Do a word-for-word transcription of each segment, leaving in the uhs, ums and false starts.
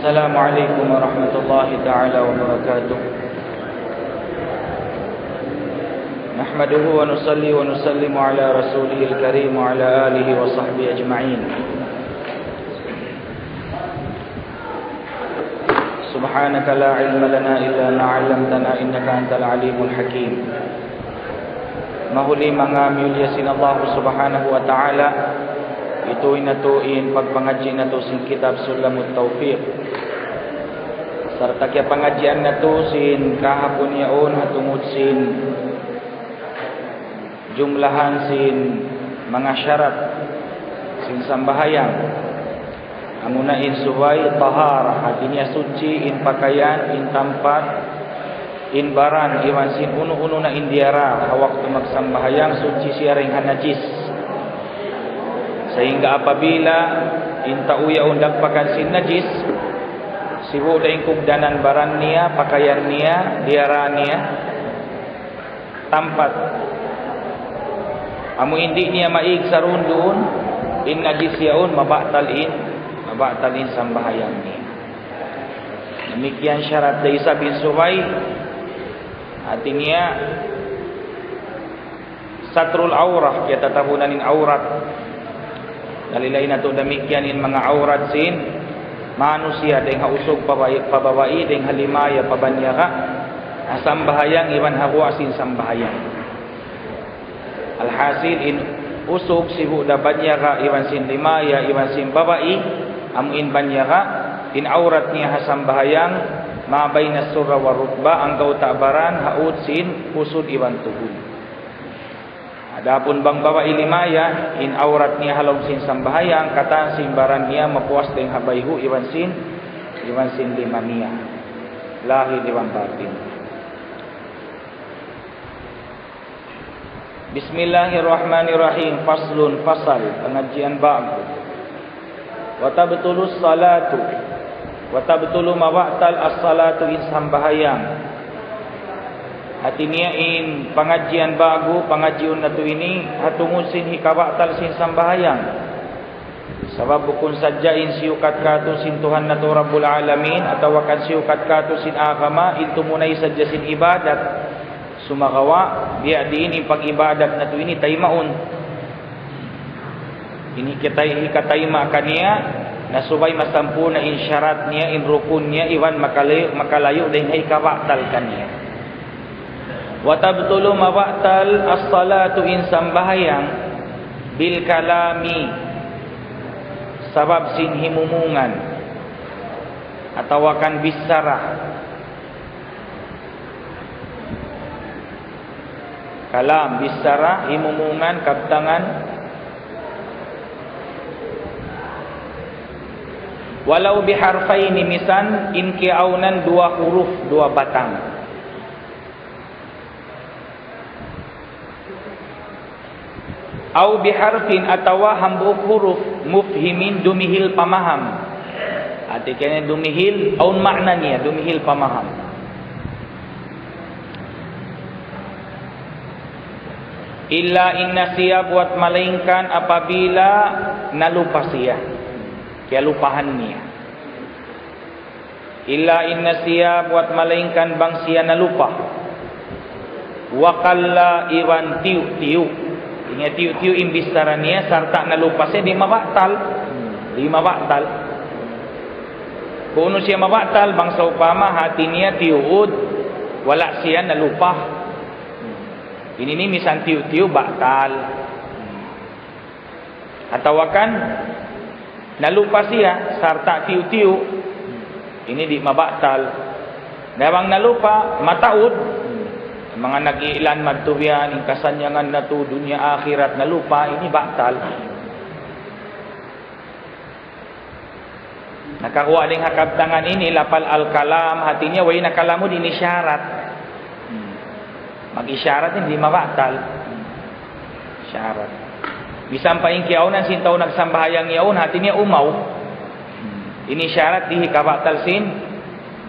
السلام عليكم ورحمة الله تعالى وبركاته. نحمده ونصلي ونسلم على رسوله الكريم وعلى آله وصحبه أجمعين. سبحانك لا علم لنا إلا ما علمتنا إنك أنت العليم الحكيم. Mahuli manga miyulliya sin Allah Subhanahu wa Ta'ala, ituy natu' in pagpangadji' natu' sin kitab Sulamut Tawfiq. Sarta' kiyapangadjian natu' sin kahapun yaun ha tungud sin jumlahan sin manga sharat sin sambahayang. Amuna in subay taharah, hati niya suchi in pakayan, in tampat, in baran, iban sin unu-unu na in diyara ha waktu magsambahayang, suchi siya dayn ha najis. Sahingga apabila in tau yaun dagpakan sin najis, sibu' da in kugdanan baran niya, pakayan niya, diyara niya, tampat. Amu in di' niya maig sarun duun, in najis yaun, mabatal in, mabatal in sambahayang niya. Damikkiyan sharat da isab in subay. Hati niya, satrul awrah, kiyatatabunan in awrat. Nalilay natu' damikkiyan in manga awrat sin manusiya', dayn ha usug pa babai, pa babai, dayn ha limaya pa banyaga, ha sambahayang iban ha guwa' sin sambahayang. Alhasil, in usug sibu' da banyaga iban sin limaya iban sin babai, amu in banyaga, in awrat niya ha sambahayang, ما بين السرة والركبة, anggawta' baran ha ut sin pusud iban tuhud. Adapun bang babai limaya, in awrat niya ha lawm sin sambahayang, katan sin baran niya mapuas dayn ha bayhu' iban sin, iban sin lima niya. Lahil iban batin. بسم الله الرحمن الرحيم. فصل, pasal, pangadjian ba'gu. وتبطل الصلاة. وتبطل, mabatal, الصلاة, in sambahayang. Hati niya in pangadjian ba'gu, pangadjiun natu' ini, ha tungud sin hikabatal sin sambahayang. Sabab bukun sadja in siyukat katu' sin Tuhan natu' Rabbul Alamin, atawa kan siyukat katu' sin agama, in tumunay sadja sin ibadat. Sumagawa', biya' diin in pag-ibadat natu' ini taymaun. Ini kita hikatayma' kaniya, na subay masampurna' in sharat niya, in rukun niya, iban makalayu', makalayu' dayn ha hikabatal kaniya. وتبطل, mabatal, الصلاة, in sambahayang, بالكلام, sabab sin himumungan, atawa kan bichara. Kalam, bichara, himumungan, kabtangan. ولو بحرفين, misan in kiyaawnan duwa huruf, duwa batang. أو بحرف, atawa hambuuk huruf, مفهم, dumihil pamaham. Hati kaniya dumihil, awn maana niya, dumihil pamaham. إلا إن نسي, buwat malaingkan apabila nalupa siya. Kiyalupahan niya. إلا إن نسي, buwat malaingkan bang siya nalupa. وقل, iban tiyu'-tiyu'. Ini tiyu'-tiyu' in bichara niya, sarta' nalupa siya, di' mabatal. Di' mabatal. Kunu' siya mabatal, bang sawpama hati niya tiyuud, wala' siya nalupa. Ini ini misan tiyu'-tiyu' batal. Atawa kan nalupa siya, sarta' tiyu'-tiyu'. Ini di' mabatal. Na bang nalupa, mataud. Manga nag-iilan madtu biya' yan, in kasannyangan natu', dunya akhirat, nalupa, ini batal. Nakaguwa' dayn ha kabtangan ini, lapal al-kalam, hati niya, way nakalamud ini isyarat. Hmm. Mag-isyarat ini, di' mabatal. Hmm. Isyarat. Misan pa in kiyaunan sin tau nagsambahayang yaun, hati niya umaw. Hmm. Ini isyarat, di' hikabatal sin,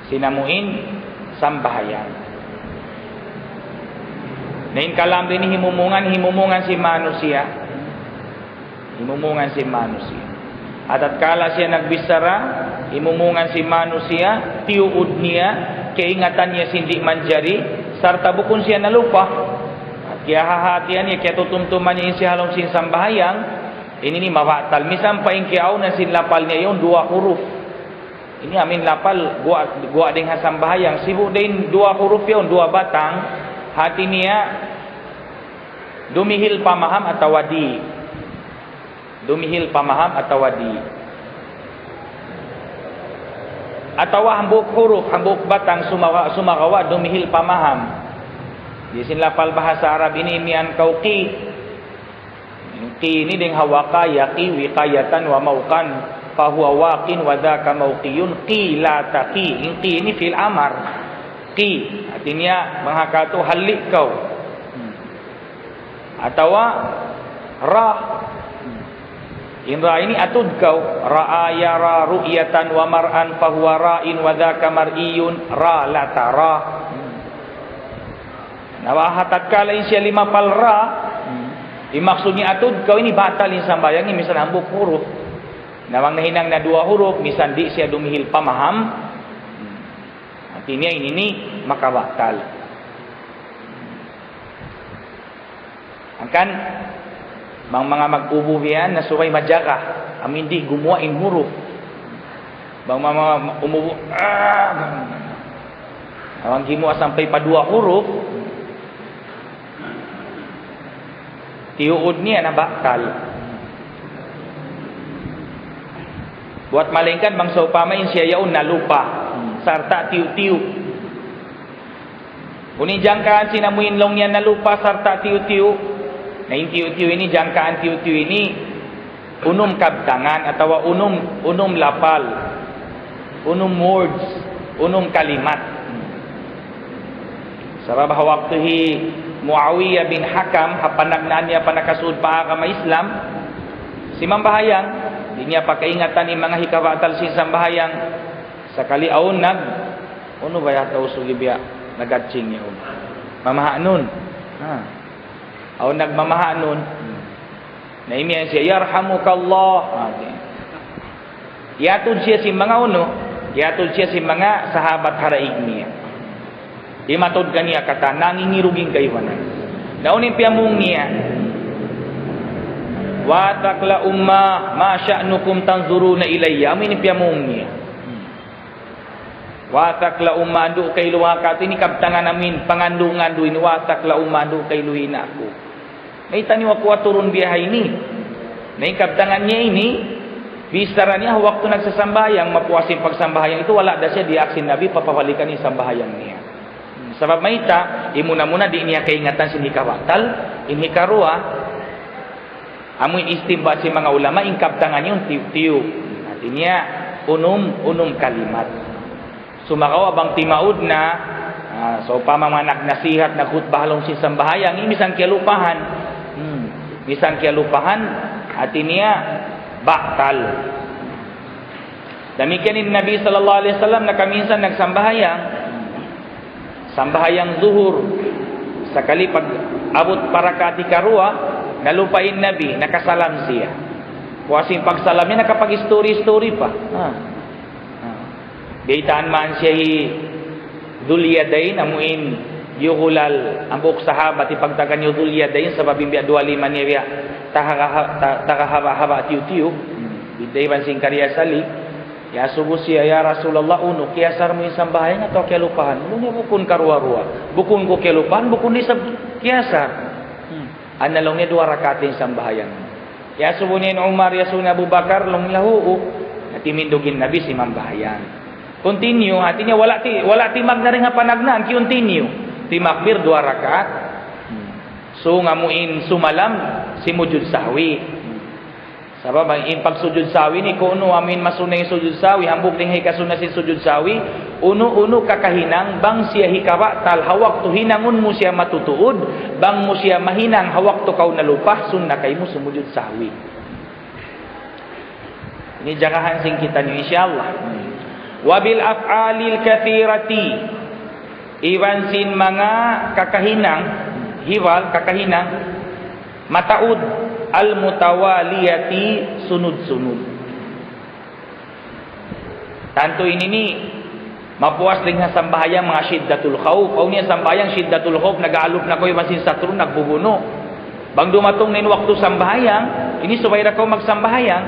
sin amuin sambahayang. Na in kalam ini himumungan, himumungan sin manusiya'. Himumungan sin manusiya'. Atatkala siya nagbichara, himumungan sin manusiya', tiyuud niya, kaingatan niya sin di' manjari, sarta' bukun siya nalupa. At kiyahahatihan niya, kiyatutumtuman niya in siya ha lawm sin sambahayang, ini ini mabatal. Misan pa in kiyaunan sin lapal niya yaun duwa huruf. Ini amuin lapal, guwa', guwa' dayn ha sambahayang. Sibu' dayn duwa huruf yaun, duwa batang, hati niya, dumihil pamaham atawa di'. Dumihil pamaham atawa di'. Atawa hambuuk huruf, hambuuk batang sumagawa', sumagawa' dumihil pamaham. Di' sin lapal bahasa Arab ini miyan kaw qi. In qi ini dayn ha waqa yaqi wiqayatan wa mawqan. Fahuwa waqin wa dhaka mawqiyun. Qi la taqi. In qi ini fi'il amar. Qi. Hati niya, bang ha katu', halli' kaw. Hmm. Atawa ra. In ra ini atud kaw. Ra'a yara ru'yatan wa mar'an fahuwa ra'in wa dhaka mar'iyun. Ra la tara. Na bang ha tatkala in siya limapal ra, in maksud niya atud kaw ini batal in sambahayang niya misan hambuuk huruf. Na bang nahinang na duwa huruf, misan di' siya dumihil pamaham, hati niya ini ini makabatal. Hangkan, bang manga mag-ubu biya' yan, na subay majaga. Amuin di' gumuwa' in huruf. Bang manga umubu, ah, bang gimuwa' sampay pa duwa huruf, tiyuud niya na batal. Buwat malayngkan bang sawpama in siya yaun nalupa, sarta' tiyu'-tiyu'. Unu in jangkaan sin amuin laung niya nalupa sarta' tiyu'-tiyu'. Na in tiyu'-tiyu' ini, jangkaan tiyu'-tiyu' ini, unum kabtangan atawa unum, unum lapal, unum words, unum kalimat. Sabab ha waktu hi Muawiyah bin Hakam, ha panagnaan niya pa nakasud pa agama Islam, simambahayang, di' niya pa kaingatan in manga hikabatal sin sambahayang. Sakali awn nag, unu ba yata usug biya', nag-atching yaun. Mamahanun. Ha. Awn nagmamahanun. Na imiyan siya, "Yarhamukallah." Ha, di. Iyatud siya sin manga unu, iyatud siya sin manga sahabat ha daig niya. Imatud kaniya katan, nangingirug in kaibanan. Na unu in piyamung niya, "Wa thaqla umma, ma sha'nukum tanzuruna ilayya?" Amu in piyamung niya. Wa thaqla umma, andu' kailu ha katu', ini kabtangan amin, pangandu'-ngandu' ini, wa thaqla umma, andu' kailu ha aku. Mayta' niyu aku aturun biya' ha ini? Na in kabtangan niya ini, bichara niya ha waktu nagsasambahayang, mapuas in pagsambahayang itu, wala' da siya diyaak sin Nabi, papabalikan in sambahayang niya. Hmm, sabab mayta', in muna-muna di' niya kaingatan sin hikabatal, in hikaruwa, amu in istinbat sin manga ulama, in kabtangan niya tiyu'-tiyu'. Hati niya, unum, unum kalimat. Sumagawa' bang timaud na, ah, sawpama manga nagnasihat, nagkhutba ha lawm sin sambahayang, ini misan kiyalupahan. Hmm, misan kiyalupahan, hati niya, batal. Damikkiyan in Nabi sallallahu alayhi wasallam nakaminsan nagsambahayang. Sambahayang zuhur. Sakali pag-abut pa rakaat hikaruwa, nalupa in Nabi, nakasalam siya. Puas in pagsalam niya, nakapag-story-story pa. Ha. Ha. Biyaytaan man siya hi Dhul Yadayn, amu in biyuhulal, hambuuk sahabat, hipagtaga niyu Dhul Yadayn, sabab in biya' duwa lima niya biya', taga ha-, ta-, taga haba'-haba' tiyu'-tiyu'. Hmm. Bidda' iban sin kariya sali. Iyasubu siya, "Ya Rasulullah, unu, kiyasar mu in sambahayang atawa kiyalupahan?" Laung niya, "Bukun karuwa-ruwa. Bukun ku kiyalupahan, bukun isab kiyasar." Hmm. Anna laung niya duwa rakaat in sambahayang. Iyasubu niya in Umar, iyasubu niya Abu Bakar, laung nila, "Huu." Na timindug in Nabi simambahayang. Continue, hati niya wala' ti-, wala' timagna' dayn ha panagnaan, continue. Timakbir duwa rakaat. Hmm. So, amu in sumalam, simujud sahwi. Hmm. Sabab in pagsujud sahwi ini, kunu' amin masunnat in sujud sahwi, hambuuk dayn ha hikasunna sin sujud sahwi, unu-unu kakahinang bang siya hikabatal ha waktu hinangun mu siya matutuud, bang mu siya mahinang ha waktu kaw nalupa, sunnat kaymu sumujud sahwi. Ini jagahan sin kitaniyu, insya Allah. وبالأفعال الكثيرة, iban sin manga kakahinang, hiwal, kakahinang, mataud, المتوالية, sunud-sunud. Tantu ini ini, mapuas dayn ha sambahayang manga shiddatul khawf. Awn niya sambahayang shiddatul khawf, nag-aalup na kaw iban sin satru', nagbubunu'. Bang dumatung na in waktu sambahayang, ini subay da kaw magsambahayang.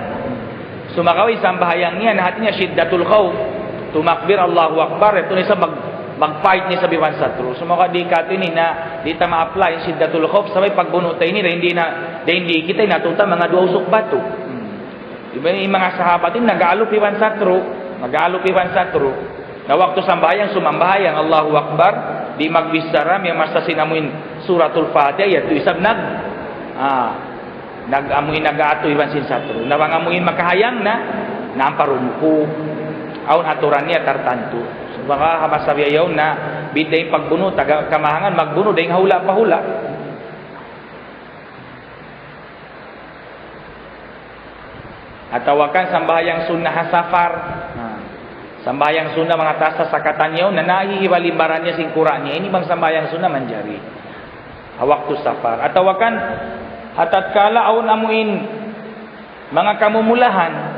Sumagawa' in sambahayang niya, na hati niya shiddatul khawf. Tumakbir, Allahu Akbar, yadtu na isab mag-, mag-fight na isab iban satru'. Sumagawa' di' katu' ini na, di' ta ma-apply in shiddatul khawf, sabab pagbunu' ta ini, dayn di na, dayn di kita, in atun ta manga duwa usuk batu. Hmm. Iban in manga sahabat ini nag-aalup iban satru', nag-aalup iban satru'. Na waktu sambahayang, sumambahayang, Allahu Akbar, di' magbichara, miyamassa sin amu in Suratul Fatiha, yadtu isab nag-, ah, nag-, amu in nag-aatu iban sin satru'. Na bang amu in makahayang na, na ampa rumuku'. Awn aturan niya tartantu. Sumagawa' ha masa bihaun na, bidda' in pagbunu', taga kamahangan, magbunu', dayn ha hula' pa hula'. Atawa kan sambahayang sunnat ha safar. Ha. Sambahayang sunnat manga taas sasakatan yaun, na nahihiwal in baran niya sin kura' niya. Ini bang sambahayang sunnat manjari. Ha waktu safar. Atawa kan, ha tatkala awn amu in manga kamumulahan.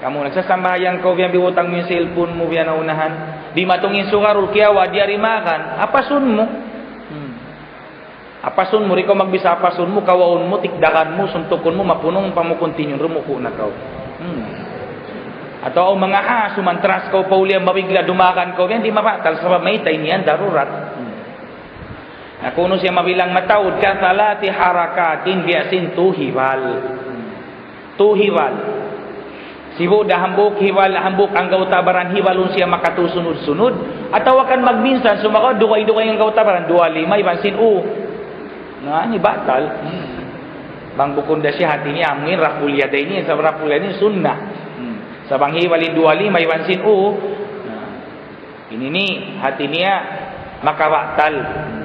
Kamu nagsasambahayang kaw biya' biyutang mu in cellphone mu biya' naunahan. Dimatung in sugarul kiyawa', diyari makan. Apasun mu. Hmm. Apasun mu, di' kaw magbisa apasun mu, kawaun mu, tikdakan mu, suntukun mu, mapunung pa mu, continue, rumuku' na kaw. Hmm. Atawa awn manga asu, mantras kaw pa ulihan, mabigla' dumagan kaw, yan di' mabatal, sabab mayta' in yan darurat. Hmm. Na kunu' siya mabilang mataud, كثلاث حركات, biya' sin tū hiwal. Hmm. Tū hiwal. Sibu' da hambuuk hiwal, hambuuk anggawta' baran hiwalun siya makatū sunud-sunud. Atawa kan magminsan, sumagawa' duwa-duwa in anggawta' baran, duwa lima iban sin ū. Na, ini batal. Hmm. Bang bukun da siya hati niya, amu in raf'ul yadayn, sa raf'ul yadayn sunnat. Hmm. Sa bang hiwal in duwa lima iban sin ū. Na, ini ini hati niya makabatal. Hmm.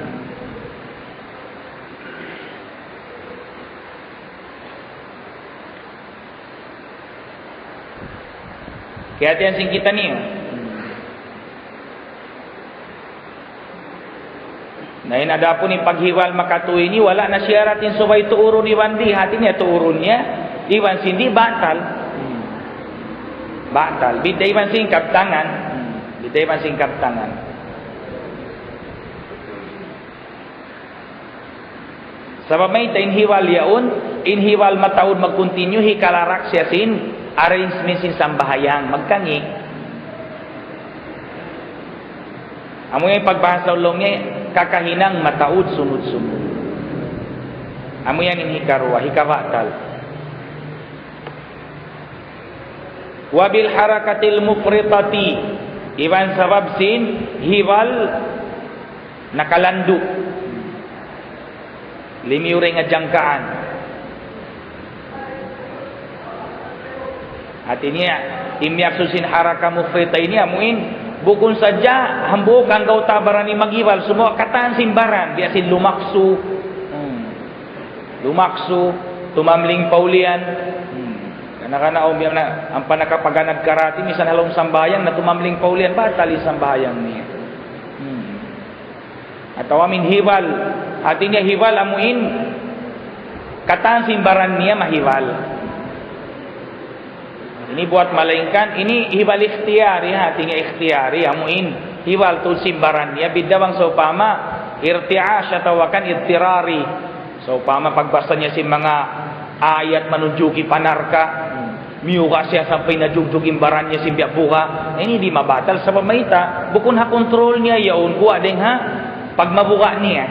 Kiyahatihan sin kitaniyu. Na in adapun in paghiwal makatū ini, wala' na siyarat in subay tuurun iban di', hati niya tuurun niya, iban sin di' batal. Batal. Bidda' iban sin kabtangan. Bidda' iban sin kabtangan. Sabab mayta' in hiwal yaun, in hiwal mataud mag-continue, hikalarak siya sin arrangement sin sambahayang, magkangi'. Amu yan pagbahasa laung niya, kakahinang mataud sunud-sunud. Amu yan in hikaruwa, hikabatal. وبالحركة المفرطة, iban sabab sin hiwal nakalandu'. Limiyu dayn ha jangkaan. Hati niya, in miyaksud sin haraka mufrita ini, amu in, bukun sadja, hambuuk anggawta' baran in maghiwal, sumagawa' katan sin baran, biya' sin lumaksu. Hmm. Lumaksu, tumamling pa ulihan. Hmm. Kana-kana, o, biya' na, ampa nakapaganad karate, misan ha lawm sambahayang, na tumamling pa ulihan, batal in sambahayang niya. Hmm. Atawa amu in hiwal, hati niya hiwal amu in katan sin baran niya mahiwal. Ini buat malaingkan, ini hiwal ikhtiyari, hati niya ikhtiyari, amu in hiwal tuud sin baran niya, bidda' bang sawpama irti'ash atawa kan idtirari. Sawpama pagbasa niya sin manga ayat manunjuki pa narka', miyuga' siya sampay najugjug in baran niya sin biya' buga'. Ini di' mabatal sabab mayta', bukun ha control niya yaun, guwa' dayn ha pagmabuga' niya.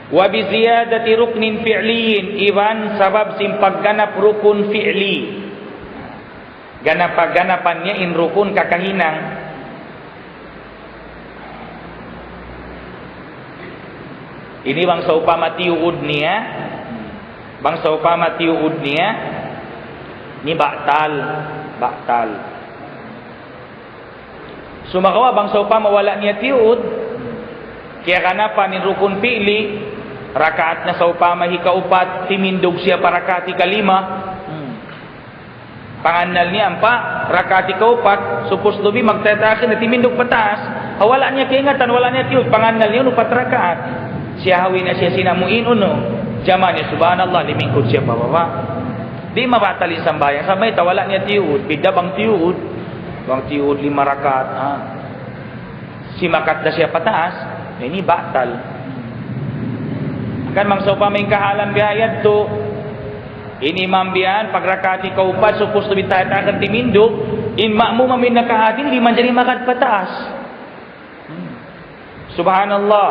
وبزيادة ركن فعلي, iban sabab sin pagganap rukun fi'li. Ganapa-, ganapan niya in rukun kakahinang. Ini bang sawpama tiyuud niya, bang sawpama tiyuud niya, ini batal, batal. Sumagawa' bang sawpama wala' niya tiyuud, kiyaganapan in rukun fi'li, rakaat na sawpama hikaupat, timindug siya pa rakaat hikalima. Hmm. Pangannal niya ampa rakaat hikaupat, supposed to be magtahiyat akhir na timindug pataas. Ha, wala' niya kaingatan, wala' niya tiyuud, pangannal niya upat rakaat. Siyahawi na siya sin amu in unu, jama niya, subhanallah, limingkud siya pababa'. Di' mabatal in sambahayang, sabab mayta', wala' niya tiyuud, bidda' bang tiyuud. Bang tiyuud lima rakaat, ha. Simakat da siya pataas, ini batal. Hangkan bang sawpama in kahalan biya' yadtu, in imam biya' yan, pag rakaat hikaupat, supposed to be tahiyat akhir timindug, in ma'mum amu in nakahadir, di' manjari makad pataas. Hmm. Subhanallah.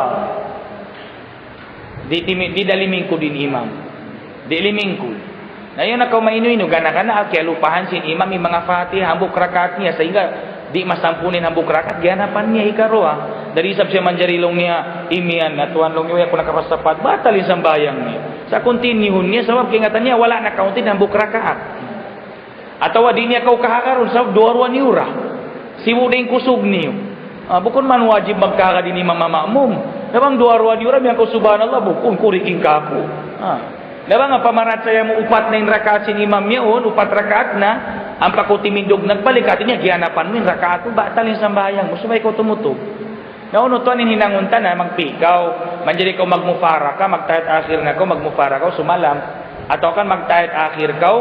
Di' timi-, di' da limingkud in imam. Di' limingkud. Na yan na kaw mainu-inu, gana-gana, kiyalupahan sin imam in manga Fatiha, hambuuk rakaat niya, sahingga di' masampurna' in hambuuk rakaat, giyanapan niya hikaruwa. Dayn isab siya manjari laung niya, imiyan na tuwan laung niya, way aku nakapasapat, batal in sambahayang niya. Sa' continue niya, sabab kaingatan niya, wala' nakaunti' in hambuuk rakaat. Atawa di' niya kaw kahagarun, sabab duwa-ruwa niyu ra. Sibu' da in kusug niyu. Ah, bukun man wajib magkahagad in imam ma'mum. Na bang duwa-ruwa niyu ra, biya' kaw subhanallah, bukun kuriking kaku'. Ah. Na bang pamaratsaya mu upat na in rakaat sin imam yaun, upat rakaat na, ampa kaw timindug nagbalik, hati niya, giyanapan mu in rakaat mu, batal in sambahayang mu, subay kaw tumutug. Na unu tuwan in hinangun ta na magpi kaw, manjari kaw magmufaraka, magtahiyat akhir na kaw, magmufaraka kaw, sumalam. Atawa kan magtahiyat akhir kaw,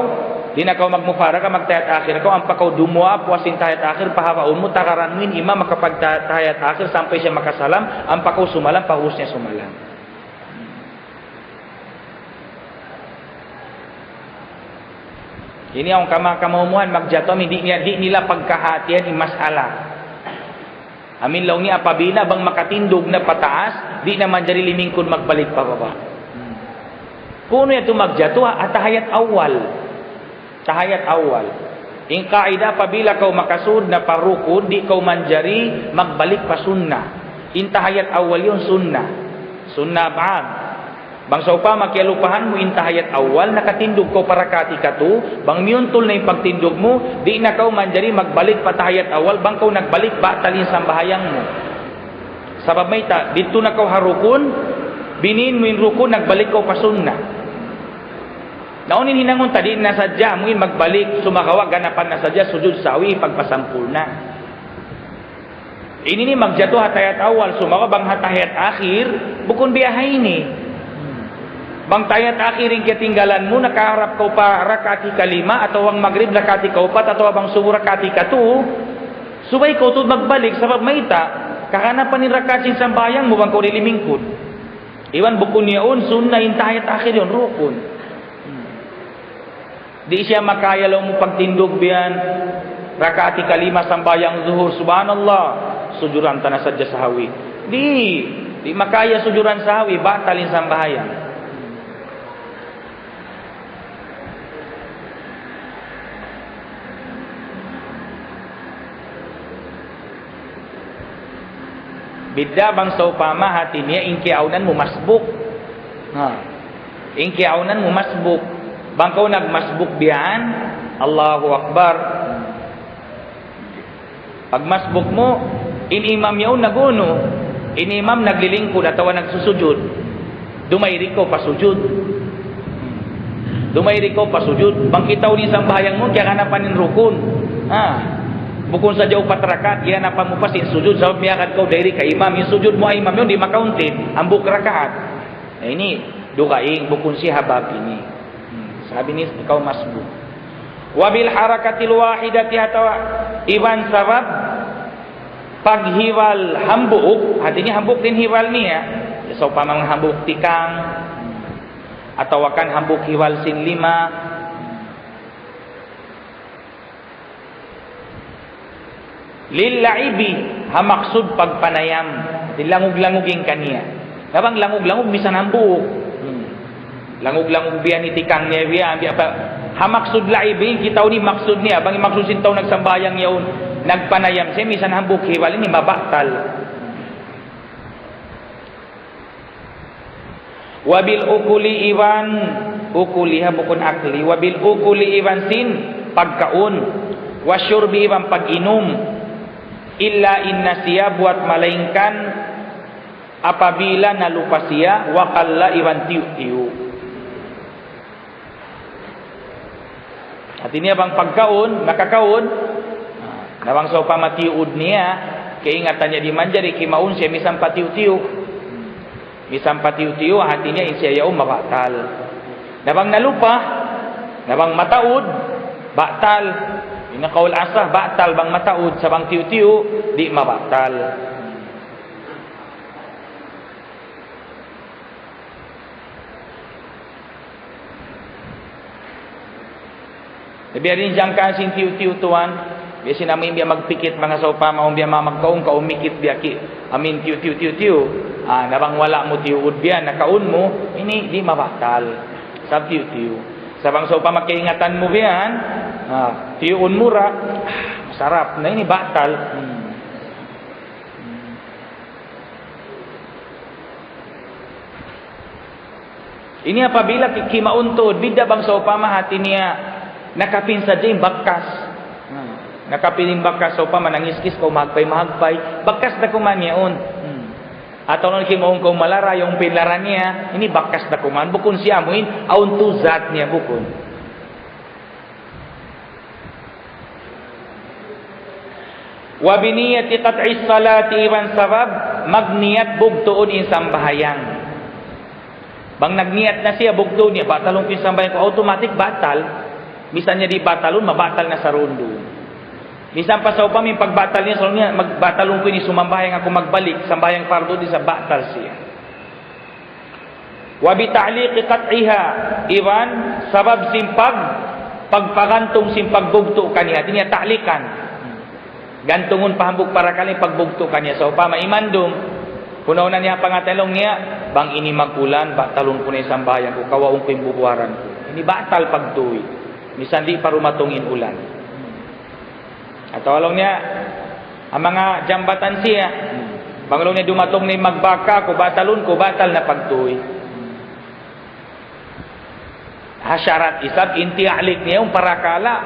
di' na kaw magmufaraka, magtahiyat akhir kaw, ampa kaw dumuwaa, puas sin tahiyat akhir, pahawaun mu, tagaran mu in imam makapagtahiyat akhir, sampay siya makasalam, ampa kaw sumalam, pag'ubus niya sumalam. Ini awn kama-, kamaumuhan magjatu, amu in di' niya, di' nila pagkahatihan in mas'ala. Amu in laung niya apabila bang makatindug na pataas, di' na manjari limingkud magbalik pababa'. Kunu' yadtu magjatu ha tahiyat awal. Tahiyat awal. In kaida apabila kaw makasud na pa rukun, di' kaw manjari magbalik pa sunna. In tahiyat awal yaun sunna. Sunna ab'ad. Bang sawpama kiyalupahan mu in tahiyat awal, nakatindug kaw pa rakaat hikatu, bang miyuntul na in pagtindug mu, di' na kaw manjari magbalik pa tahiyat awal, bang kaw nagbalik, batal in sambahayang mu. Sabab mayta', didtu na kaw ha rukun, biniin mu in rukun, nagbalik kaw pa sunna. Na unu in hinangun ta, di' na sadja amu in magbalik, sumagawa' ganapan na sadja sujud sahwi, pagpasampurna'. Ini ini magjatu ha tahiyat awal, sumagawa' bang ha tahiyat akhir, bukun biya' ha ini. Bang tahiyat akhir in kiyatinggalan mu, nakaharap kaw pa rakaat hikalima, atawa bang magrib rakaat hikaupat, atawa bang subuh rakaat hikatu, subay kaw tuud magbalik, sabab mayta', kaganapan in rakaat sin sambahayang mu bang kaw di' limingkud. Iban bukun yaun sunna in tahiyat akhir yaun, rukun. Di' siya makaya laung mu pagtindug biya' yan, rakaat hikalima sambahayang zuhur, subhanallah, sujuran ta na sadja sahwi. Di', di' makaya sujuran sahwi, batal in sambahayang. Bidda' bang sawpama hati niya in kiyaawnan mu masbuk. Ha. In kiyaawnan mu masbuk. Bang kaw nagmasbuk biya' yan, Allahu Akbar. Pagmasbuk mu, in imam yaun nag-unu, in imam naglilingkud atawa nagsusujud. Dumayri kaw pa sujud. Dumayri kaw pa sujud. Bang kitaun in sambahayang mu, kiyaganapan in rukun. Ha. Bukun sadja upat rakaat, kiyaganapan mu pa sin sujud. Sabab miyagad kaw dayri ka imam. In sujud mu ha imam yaun, di' makaunti'. Hambuuk rakaat. Na ini, dugaing, bukun siya ha bab ini. Hmm. Sabab ini, ikaw masbuk. Wa bil harakatil wahidati, atawa iban sabab paghiwal hambuuk, hati niya hambuuk da in hiwal niya, sawpama hambuuk tikang, atawa kan hambuuk hiwal sin lima. Lil la'ibi, ha maksud pagpanayam. Di' langug-langug in kaniya. Na bang langug-langug, misan hambuuk. Hmm. Langug-langug biya' ini tikang niya biya', biya' pa. Ha maksud la'ibi, kitaun in maksud niya. Bang in maksud sin tau nagsambahayang yaun, nagpanayam siya, misan hambuuk hiwal ini, mabatal. Wa bil ukuli iban, ukuli ha bukun akli, wa bil ukuli iban sin pagkaun, wa syurbi iban pag-inum, illa in nasiya buat malaingkan apabila nalupa siya, wa qalla iban tiyu'-tiyu'. Hati niya bang pagkaun, makakaun, na bang sawpama tiyuud niya, kaingatan niya di' manjari, kimaun siya misan pa tiyu'-tiyu'. Misan pa tiyu'-tiyu', hati niya in siya yaun mabatal. Na bang nalupa, na bang mataud, batal. In kaul asah, batal bang mataud, sa' bang tiyu'-tiyu', di' mabatal. Na biya' diin jangkaan sin tiyu'-tiyu' tuwan, biya' sin amu in biya' magpikit manga sawpama, awn biya' manga magkaun-kaun mikit biya' ki-, amu in tiyu'-tiyu', tiyu'-tiyu'. Ah, na bang wala' mu tiyuud biya', nakaun mu, ini di' mabatal. Sabab tiyu'-tiyu'. Sa' bang sawpama kaingatan mu biya' yan, ah, tiyuun mu ra, ah, masarap. Na ini batal. Hmm. Ini apabila ki-, kimaun tuud, bidda' bang sawpama hati niya nakapin sadja in bakas. Hmm. Nakapin in bakas, sawpama nangiskis kaw mahagpay-mahagpay, bakas da kuman yaun. Hmm. Atawa laung kimaun kaw malara, yaun pa in lara niya, ini bakas da kuman, bukun siya amu in, awn tuud zat niya bukun. Wa bi niyyati qat'is salati, iban sabab magniyat bugtuun in sambahayang. Bang nagniyat na siya bugtuun niya, batalun ku in sambahayang ku, automatic batal. Misan niya di' batalun, mabatal na sarundun. Misan pa sawpama in pagbatal niya, sa' laung niya, mag-, batalun ku ini, sumambahayang aku magbalik, sambahayang fardu di' sa, batal siya. Wa bi ta'liqi qat'iha, iban sabab sin pag-, pagpagantung sin pagbugtu' kaniya. Hati niya ta'likan. Gantungun pa hambuuk parakala' in pagbugtu' kaniya. Sawpama imandum, hunahunan niya pangatayan laung niya, bang ini mag-ulan, batalun ku na in sambahayang ku, kawaun ku in bubuharan ku. Ini batal pagtuy. Misan di' pa dumatung in ulan. Atawa laung niya, ha manga jambatan siya. Bang laung niya dumatung na in magbaka, kubatalun, kubatal na pagtuy. Ha sharat isab, in tiya'lik niya in parakala',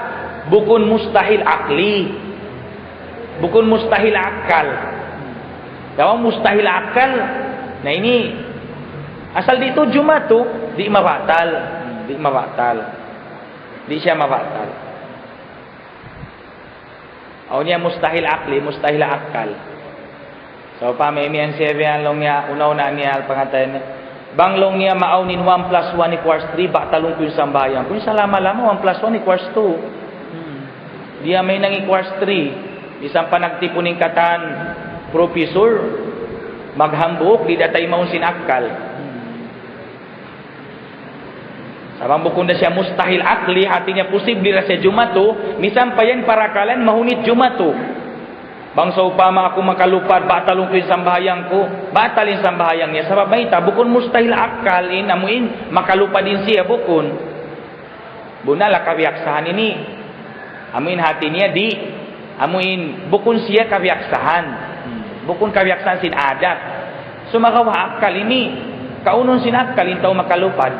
bukun mustahil akli. Bukun mustahil akal. Daw mustahil akal, na ini, asal di' tuud jumatu, di' mabatal. Di' mabatal. Di' siya mabatal. Awn niya mustahil akli, mustahil akal. Sawpama imiyan siya biya' laung niya, una-una niya, pangatayan niya. Bang laung niya maawn in one plus one equals three, batalun ku in sambahayang ku. In salama-lama, one plus one equals two. Hmm. Di' amu in nang equals three. Misan pa nagtipun in katan professor, maghambuuk, di' da taymaun sin akal. Hmm. Sa' bang bukun da siya mustahil akli, hati niya posible da siya jumatu, misan pa yan parakala' yan mahunit jumatu. Bang sawpama aku makalupad, batalun ku in sambahayang ku, batal in sambahayang niya. Sabab mayta', bukun mustahil akal in, amu in, makalupad in siya, bukun. Bunnal ha kabiyaksahan ini. Amu in hati niya di', amu in bukun siya kabiyaksahan. Hmm. Bukun kabiyaksahan sin adat. Sumagawa' akal ini, kaunun sin akal in tau makalupad.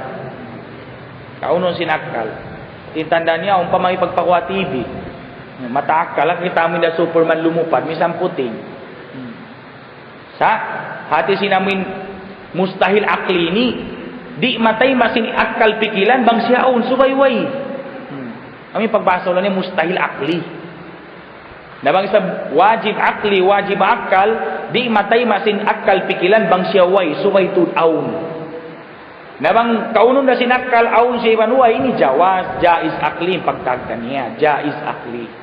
Kaunun sin akal. In tanda' niya, umpama in pagpakuha T V. Mataud akal, kita' mu in da Superman lumupad, misan puting. Hmm. Sa', hati sin amu in mustahil akli ini, di' matayma' sin akal pikilan bang siya awn subay way. Hmm. Amu in pagbahasa ula niya mustahil akli. Na bang isab wajib akli, wajib akal, di' matayma' sin akal pikilan bang siya way, subay tuud awn. Na bang kaunun da sin akal, awn siya iban way, ini jawaz, jaiz akli, pagtagda niya, jaiz akli.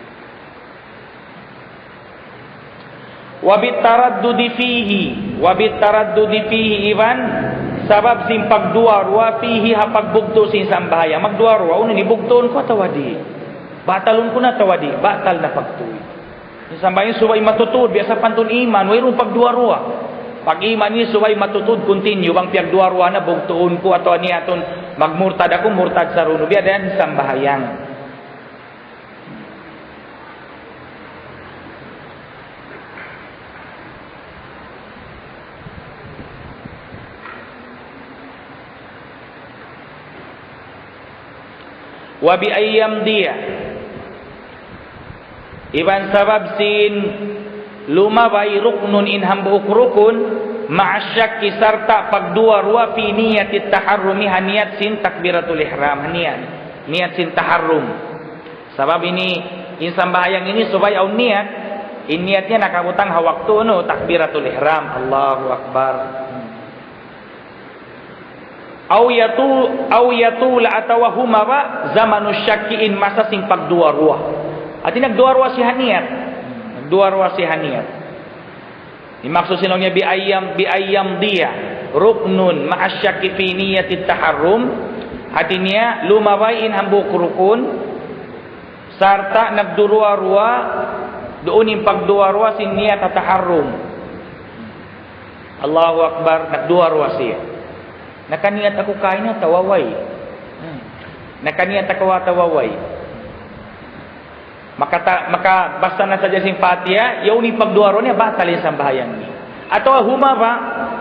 Wa bit taraddudi fihi, wa bit taraddudi fihi iban, sabab sin pagduwa-ruwa fihi ha pagbugtu' sin sambahayang. Magduwa-ruwa, unu ini bugtuun ku atawa di'? Batalun ku na atawa di'? Batal na pagtuy. Sin sambahayang subay matutud, biya' sa pantun iman, wayruun pagduwa-ruwa. Pag iman ini subay matutud, continue, bang piyagduwa-ruwa na, bugtuun ku atawa niyatun, magmurtad aku, murtad sarunu, biya' da yan sambahayang. وبأن يمضي. Iban sabab sin lumabay ركن in hambuuk rukun, مع الشك sarta' pagduwa-ruwa في نية التحرم, ha niyat sin takbiratul ihram, ha niyat, niyat sin taharrum. Sabab ini, in sambahayang ini subay awn niyat, in niyat niya nakabutang ha waktu unu, takbiratul ihram, Allahu Akbar. أو يطو-، أو يطول, atawa humaba زمن الشك in masa sin pagduwa-ruwa. Hati nagduwa-ruwa siya ha niyat. Nagduwa-ruwa siya ha niyat. In maksud sin laung niya بأن يم-، بأن يمضي ركن مع الشك في نية التحرم. Hati niya, lumabay in hambuuk rukun, sarta' nagduruwa-ruwa, duun in pagduwa-ruwa sin niyat ha taharrum. Allahu Akbar, nagduwa-ruwa siya. Nakaniyat aku kaina atawa way? Hmm. Nakaniyat aku atawa way? Makata-, makabasa na sadja sin Fatiha, yaun in pagduwa-ruwa niya, batal in sambahayang niya. Atawa humaba,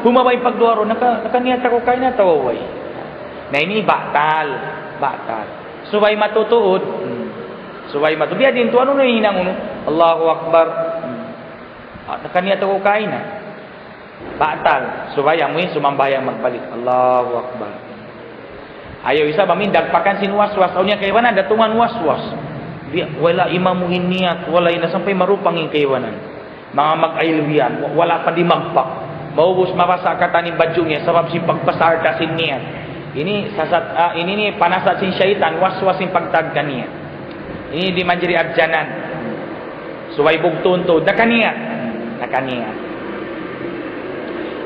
humaba in pagduwa-ruwa, naka-, nakaniyat aku kaina atawa way? Na ini batal, batal. Subay matutuud. Hmm. Subay matu-, biya' diin tuwan unu in hinang unu. Allahu Akbar. Hmm. Ah, nakaniyat aku kaina. Batal. Subay amuin sumambahayang magbalik. Allahu Akbar. Ayaw isab amuin dagpakan sin waswas. Awn niya kaibanan datungan waswas. Di', wala' imamu in niyat, wala' in sampay marupang in kaibanan. Manga mag-ayil yan, wa-, wala' pa dimagpak. Maubus mabasa' katan in badju' niya, sabab sin pagbasa' sin niyat. Ini sasat, ah, ini ini panasat sin saytan, waswas in pagtagka niya. Ini di' manjari adjanan. Subay bugtuun tuud. Nakaniyat. Nakaniyat.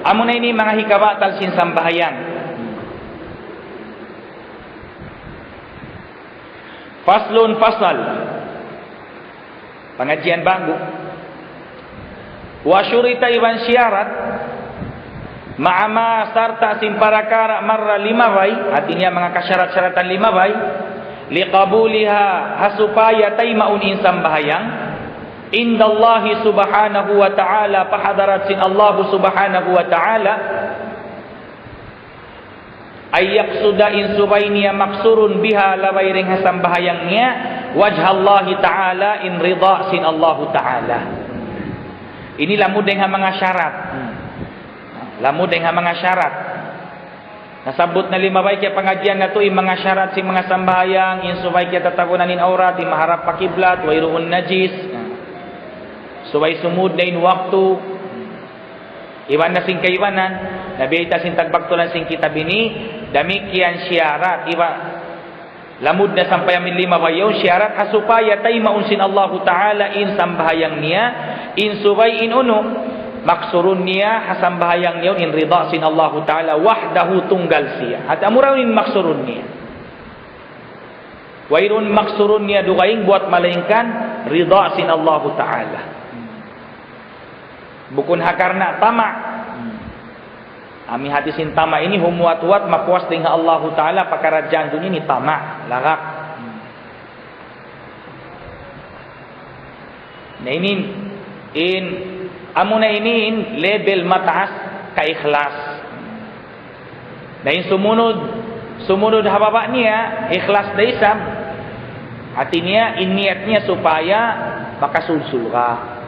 Amuna ini manga hikabatal sin sambahayang. Faslun, fasal. Pangadjian ba'gu. وشرط, iban siyarat, مع ما, sarta' sin parakara', مر, limabay, hati niya manga kasyarat-syaratan limabay, لقبولها, ha supaya taymaun in sambahayang, عند الله سبحانه وتعالى, pa hadarat sin Allah Subhanahu wa Ta'ala, أن يقصد, in subay niya maksurun, بها, labay dayn ha sambahayang niya, وجه الله تعالى, in rida sin Allahu Ta'ala. Ini lamud dayn ha manga sharat. Hmm. Lamud dayn ha manga sharat. Nasabbut na limabay kiyapangadjian natu' in manga sharat sin manga sambahayang, in subay kiyatatabunan in awrat, in maharap pa kiblat, wayruun najis. Subay sumud na in waktu. Iban na sin kaibanan, na biyayta' sin tagbaktulan sin kitab ini, damikkiyan siyarat, iba, lamud na sampay amin limabay yaun, siyarat ha supaya taymaun sin Allahu Ta'ala in sambahayang niya, in subay in unu, maksurun niya, ha sambahayang niya yaun, in rida sin Allahu Ta'ala, وحده, tunggal siya. Hati amura yaun in maksurun niya. Wayruun maksurun niya dugaing buwat malaingkan rida sin Allahu Ta'ala. Bukun ha karna' tama'. Amu in hati sin tama' ini humuwat-huwat mapuas dayn ha Allahu Ta'ala pakaradjaan dunya ini tama', lagak. Na ini in, amuna ini in level mataas kaikhlas. Na in sumunud, sumunud ha baba' niya, ikhlas da isab. Hati niya, in niyat niya supaya makasud surga'.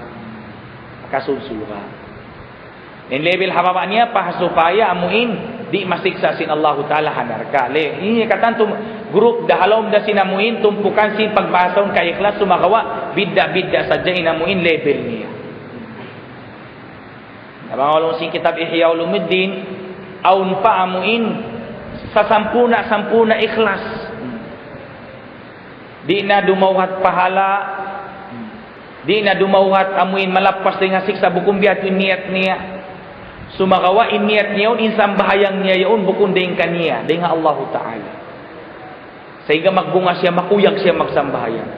Makasud surga'. In level ha baba' niya pa supaya amu in di' masiksa' sin Allahu Ta'ala ha narka'. Le, ini katan tum-, group da ha lawm da sin amu in tumpukan sin pagbahasahun kaikhlas sumagawa' bidda'-bidda' sadja in amu in level niya. Na bang ha lawm sin kitab Ihya Ulumuddin, awn pa amu in sasampurna'-sampurna' ikhlas. Di' na dumawhat pahala', di' na dumawhat amu in malappas dayn ha siksa' bukun biya' hādtu in niyat niya. Sumagawa' in niyat niya yaun, in sambahayang niya yaun, bukun dayn kaniya, dayn ha Allahu Ta'ala. Sahingga magbunga siya, makuyag siya magsambahayang.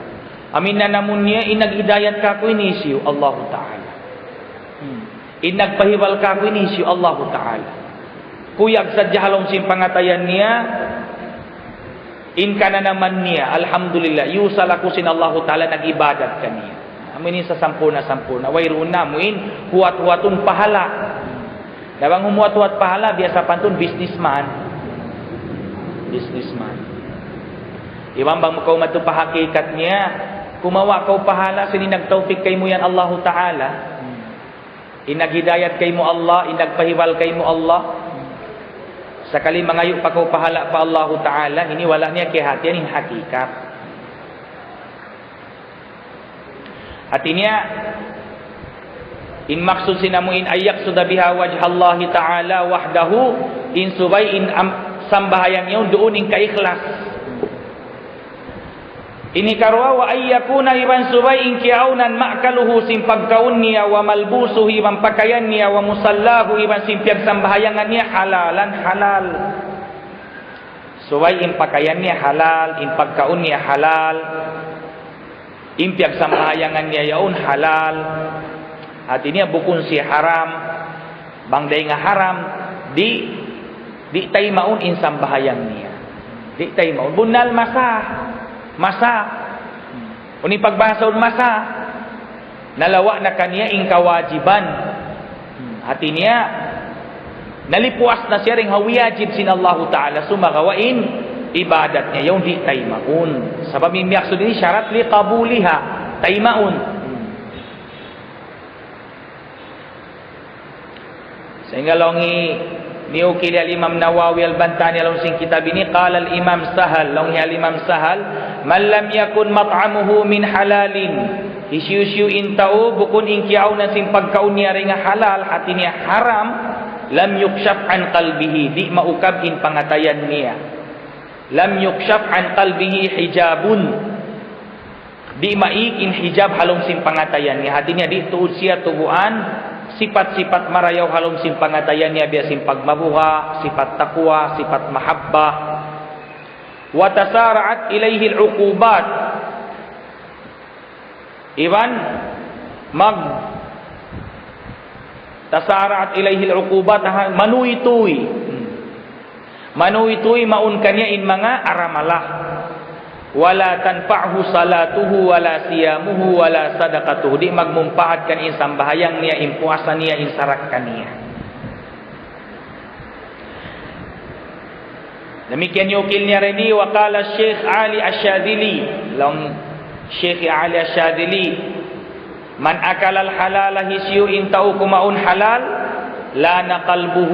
Amu in nanamun niya, in naghidayat kāku' ini hisiyu, Allahu Ta'ala. Hmm. In nagpahibal kāku' ini hisiyu, Allahu Ta'ala. Kuyag sadja ha lawm sin pangatayan niya, in kananaman niya, alhamdulillah, iyusal aku sin Allahu Ta'ala nag-ibadat kaniya. Amu ini sasampurna'-sampurna'. Wayruun na amu in huwat-huwatun pahala'. Na bang humuwat-huwat pahala', biya' sapantun businessman. Businessman. Iban bang kaw madtu pa hakikat niya, kumawa' kaw pahala' sin in nagtawfik kaymu yan Allahu Ta'ala. In naghidayat kaymu Allah, in nagpahibal kaymu Allah. Sakali mangayu' pa kaw pahala' pa Allahu Ta'ala, ini wala' niya kiyahatihan in hakikat. Hati niya, in maksud sin amu in أن يقصد بها وجه الله تعالى وحده, in subay in am-, sambahayang yaun duun in kaikhlas. In hikaruwa, وأن يكون, iban subay in kiyaawnan مأكله sin pagkaun niya, وملبوسه iban pakayan niya, ومصلاه iban sin piyagsambahayangan niya حلالا, halal. Subay in pakayan niya halal, in pagkaun niya halal, in piyagsambahayangan niya yaun halal. Hati niya bukun siya haram. Bang dayn ha haram, di', di' taymaun in sambahayang niya. Di' taymaun. Bunnal masa. Masa. Unu in pagbahasa sin masa? Nalawa' na kaniya in kawajiban. Hati niya, nalipuas na siya dayn ha wiyajib sin Allahu Ta'ala, sumagawa' in ibadat niya yaun di' taymaun. Sabab in miyaksud ini syarat لقبولها, taymaun. Sahingga laung hi, niyukil hi Al-Imam Nawawi Al-Bantani ha lawm sin kitab ini, قال الإمام سهل, laung hi Al-Imam Sahal, من لم يكن مطعمه من حلال, hisiyu-siyu in tau bukun in kiyaawnan sin pagkaun niya dayn ha halal, hati niya haram, لم يكشف عن قلبه, di' maukab in pangatayan niya. لم يكشف عن قلبه حجاب. Di' maīg in hijab ha lawm sin pangatayan niya. Hati niya di' tuud siya tubuan sipat-sipat marayaw ha lawm sin pangatayan niya, biya' sin pagmabuga', sipat taqwa, sipat mahabbah. وتسارعت إليه العقوبات. Iban mag-, تسارعت إليه العقوبات, ha, manuytuy. Hmm. Manuytuy mawn kaniya in manga aramala. ولا تنفعه صلاته ولا صيامه ولا صدقته. Di' magmumpaat kaniya in sambahayang niya, in puasa niya, in sadaka niya. Damikkiyan niyukil niya dindi, وقال الشيخ علي الشاذلي. Laung Sheikh Ali Ash-Shadhili, من أكل الحلال, hisiyu in tau kumaun halal, لان قلبه,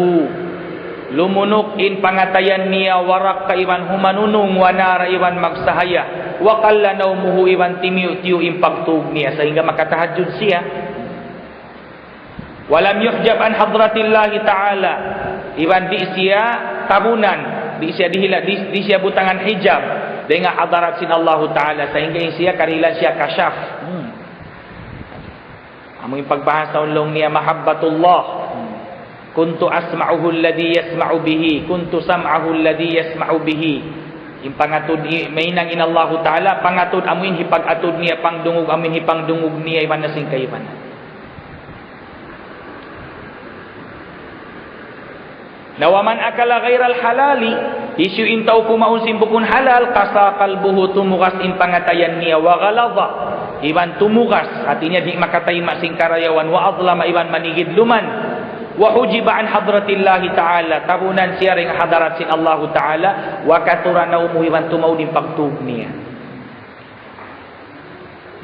lumunuk in pangatayan niya, ورق, iban humanunung, ونار, iban magsahaya, وقل نومه, iban timiyu'-tiyu' in pagtug niya, sahingga makatahajjud siya. ولم يحجب عن حضرة الله تعالى. Iban di' siya tabunan, di' siya dihila-, di', di' siya butangan hijab dayn ha hadarat sin Allahu Ta'ala, sahingga in siya karihilan siya kashaf. Hmm. Amu in pagbahasa laung niya mahabbatullah. كنت أسمعه الذي يسمع به، كنت سمعه الذي يسمع به. In pangatud i-, mahinang in Allahu Ta'ala, pangatud amu in hipag-atud niya, pangdungug amu in hipangdungug niya, iban na sin kaibanan. Na ومن أكل غير الحلال, hisiyu in tau kumaun sin bukun halal, قسى قلبه, tumugas in pangatayan niya, وغلظ, iban tumugas, hati niya di' makatayma' sin karayawan, وأظلم, iban manigidluman, وحجب عن حضرة الله تعالى, tabunan siya dayn ha hadarat sin Allahu Ta'ala, وكثر نومه, iban tumaud in pagtug niya.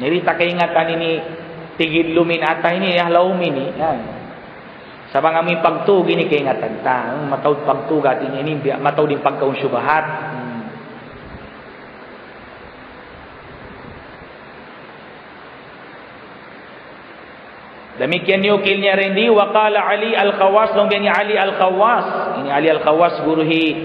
Di' ta kaingatan ini, tigidlum in ata ini, ha lawm ini. Yan. Sa' bang amu in pagtug ini kaingatan ta. Hmm, mataud pagtug hati niya ini, biya' mataud in pagkaun subahat. Hmm. Damikkiyan niyukil niya dindi, وقال علي الخواص, laung hi Ali Al-Khawwas. Ini Ali Al-Khawwas, guru hi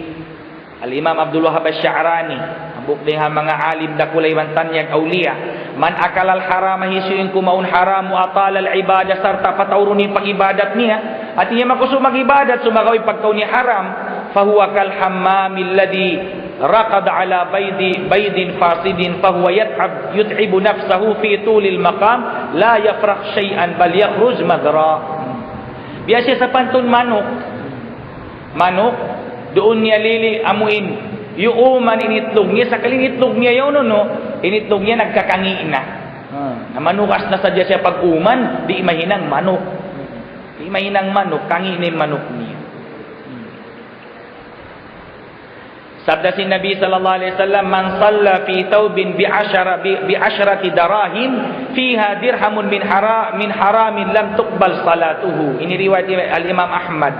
Al-Imam Abdul Wahhab Ash-Sha'rani. Hambuuk dayn ha manga alim dakula' iban tanyag awliya. من أكل الحرام, hisiyu in kumaun haram, وأطال العبادة, sarta' pataurun in pag-ibadat niya. Hati niya makusug mag-ibadat, sumagawa' in pagkaun niya haram. فهو كالحمام الذي رقد على بيض، بيض فاسد فهو يتعب، يتعب نفسه في طول المقام لا يفرخ شيئا بل يخرج مذرا. Biya' siya sapantun manuk. Manuk, duun niya lili' amu in yuuman in itlug niya, sakali in itlug niya yaun, unu, in itlug niya nagkakangi' na. Hmm. Na manugas na sadja siya pag-uman, di' mahinang manuk. Di' mahinang manuk, kangi' na in manuk niya. Hmm. Sabda sin Nabi sallallahu alayhi wasallam, "من صلى في ثوب بعشر، ب، بعشرة دراهم فيها درهم من حرا، من حرام لم تقبل صلاته." Ini riwayat Al-Imam Ahmad.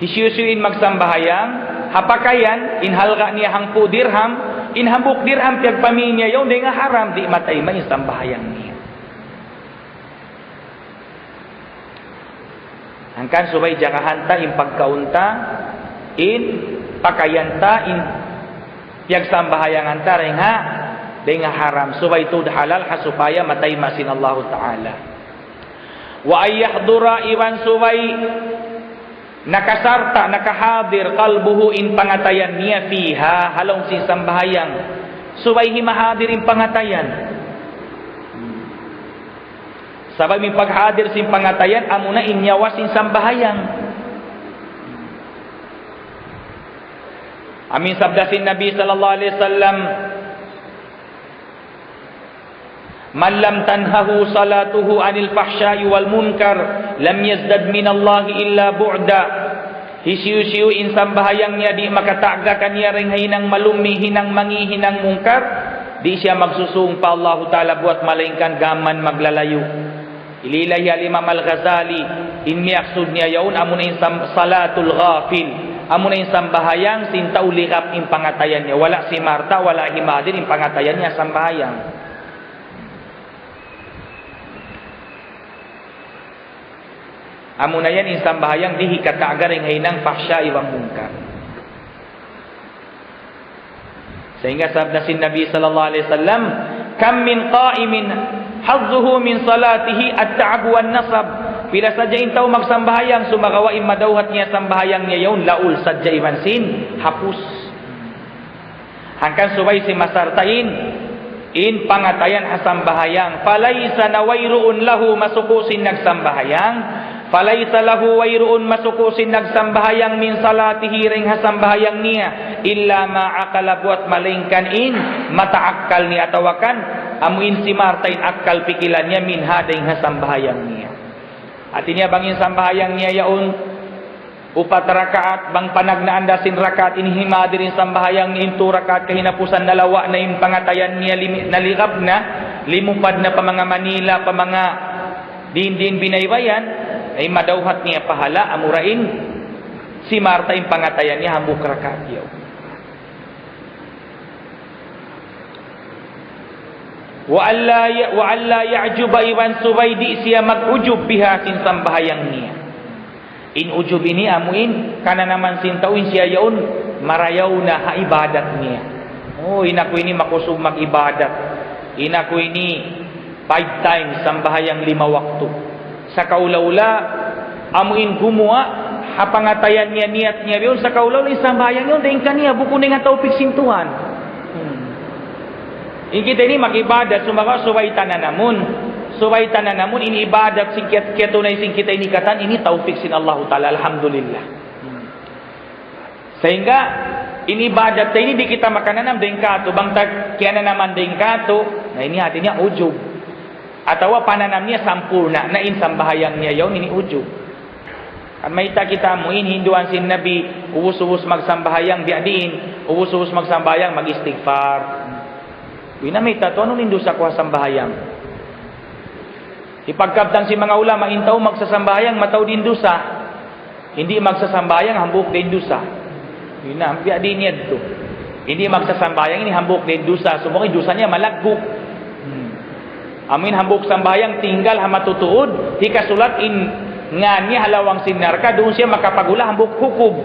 Hisiyu-siyu in magsambahayang ha pakayan, in halga' niya hangpu' dirham, in hambuuk dirham piyagpamī niya yaun dayn ha haram, di' matayma' in sambahayang niya. Hangkan subay jagahan ta in pagkaun ta, in pakayan ta, in piyagsambahayangan ta dayn ha, dayn ha haram. Subay tuud halal ha supaya matayma' sin Allahu Ta'ala. وأن يحضر, iban subay nakasarta', nakahadir, قلبه, in pangatayan niya, فيها, ha lawm sin sambahayang. Subay himahadir in pangatayan. Sabab in paghadir sin pangatayan, amuna in nyawa sin sambahayang. Amu in sabda sin Nabi sallallahu alayhi wasallam, من لم تنهه صلاته عن الفحشاء والمنكر لم يزدد من الله إلا بعدا. Hisiyu-siyu in sambahayang niya di' makatagga kaniya dayn ha hinang malummi', hinang mangī', hinang mungkar, di' siya magsusūng pa Allahu Ta'ala buwat malaingkan gām maglalayu'. Ililay hi Al-Imam Al-Ghazali, in miyaksud niya yaun, amuna in sam-, salatul ghafil. Amuna in sambahayang sin tau ligap in pangatayan niya. Wala' simarta', wala' himadir in pangatayan niya sambahayang. Amuna yan in sambahayang di' hikatagga dayn ha hinang fahsya iban mungkar. Sahingga sabda sin Nabi sallallahu alayhi wasallam, كم من قائم حظه من صلاته التعب والنصب. Pila sadja in tau magsambahayang, sumagawa' in madawhat niya sambahayang niya yaun, laul sadja iban sin hapus. Hangkan subay simasarta' in, in pangatayan ha sambahayang. فليس, na wayruun, له, masuku' sin nagsambahayang. فليس له, wayruun masuku' sin nagsambahayang, من صلاته, dayn ha sambahayang niya, إلا ما عقل, buwat malaingkan in mataakkal niya atawa kan amu in simarta' in akkal pikilan niya, منها, dayn ha sambahayang niya. Hāti niya bang in sambahayang niya yaun upat rakaat, bang panagnaan da sin rakaat ini himadir in sambahayang niya in tu rakaat kahinapusan, nalawa' na in pangatayan niya, limi-, naligap na, limupad na pa manga Manila, pa manga diin-diin binaybayan, ay madawhat niya pahala', amura in simarta' in pangatayan niya hambuuk rakaat yaun. وألا ي-، وألا يعجب, iban subay di' siya mag-ujub, بها, sin sambahayang niya. In ujub ini amu in kananaman sin tau in siya yaun marayaw na ha ibadat niya. Oh, in aku ini makusug mag-ibadat. In aku ini five times sambahayang lima waktu. Sakaula-ula, amu in gumuwa' ha pangatayan niya, niyat niya biya' yaun, sakaula-ula in sambahayang yaun dayn kaniya, bukun dayn ha tawfik sin Tuhan. Hmm. In kita ini mag-ibadat, sumagawa' subay ta nanamun. Subay ta nanamun, in ibadat sin kiyat-, kiyatunay sin kita ini katan, ini tawfik sin Allahu Ta'ala, alhamdulillah. Hmm. Sahingga, in ibadat ta ini di' kita makananam dayn kātu', bang ta kiyananaman dayn kātu', na ini hāti niya ujub. Atawa pananam niya sampurna' na in sambahayang niya yaun, ini ujub. Kan mayta' kita amu in hinduan sin Nabi, ubus-ubus magsambahayang biya' diin, ubus-ubus magsambahayang mag-istighfar. Uy, na mayta' tuud, unu in dusa ku ha sambahayang? Hipagkabtan sin manga ulama, in tau magsasambahayang mataud in dusa. Di' magsasambahayang hambuuk da in dusa. Ina, biya' diin yadtu. Di' magsasambahayang ini hambuuk da in dusa. Sumagawa' in dusa niya malaggu'. Hmm. Amu in hambuuk sambahayang tinggal ha matutuud, hikasulat in ngan niya ha lawang sin narka', duun siya makapagula hambuuk hukub.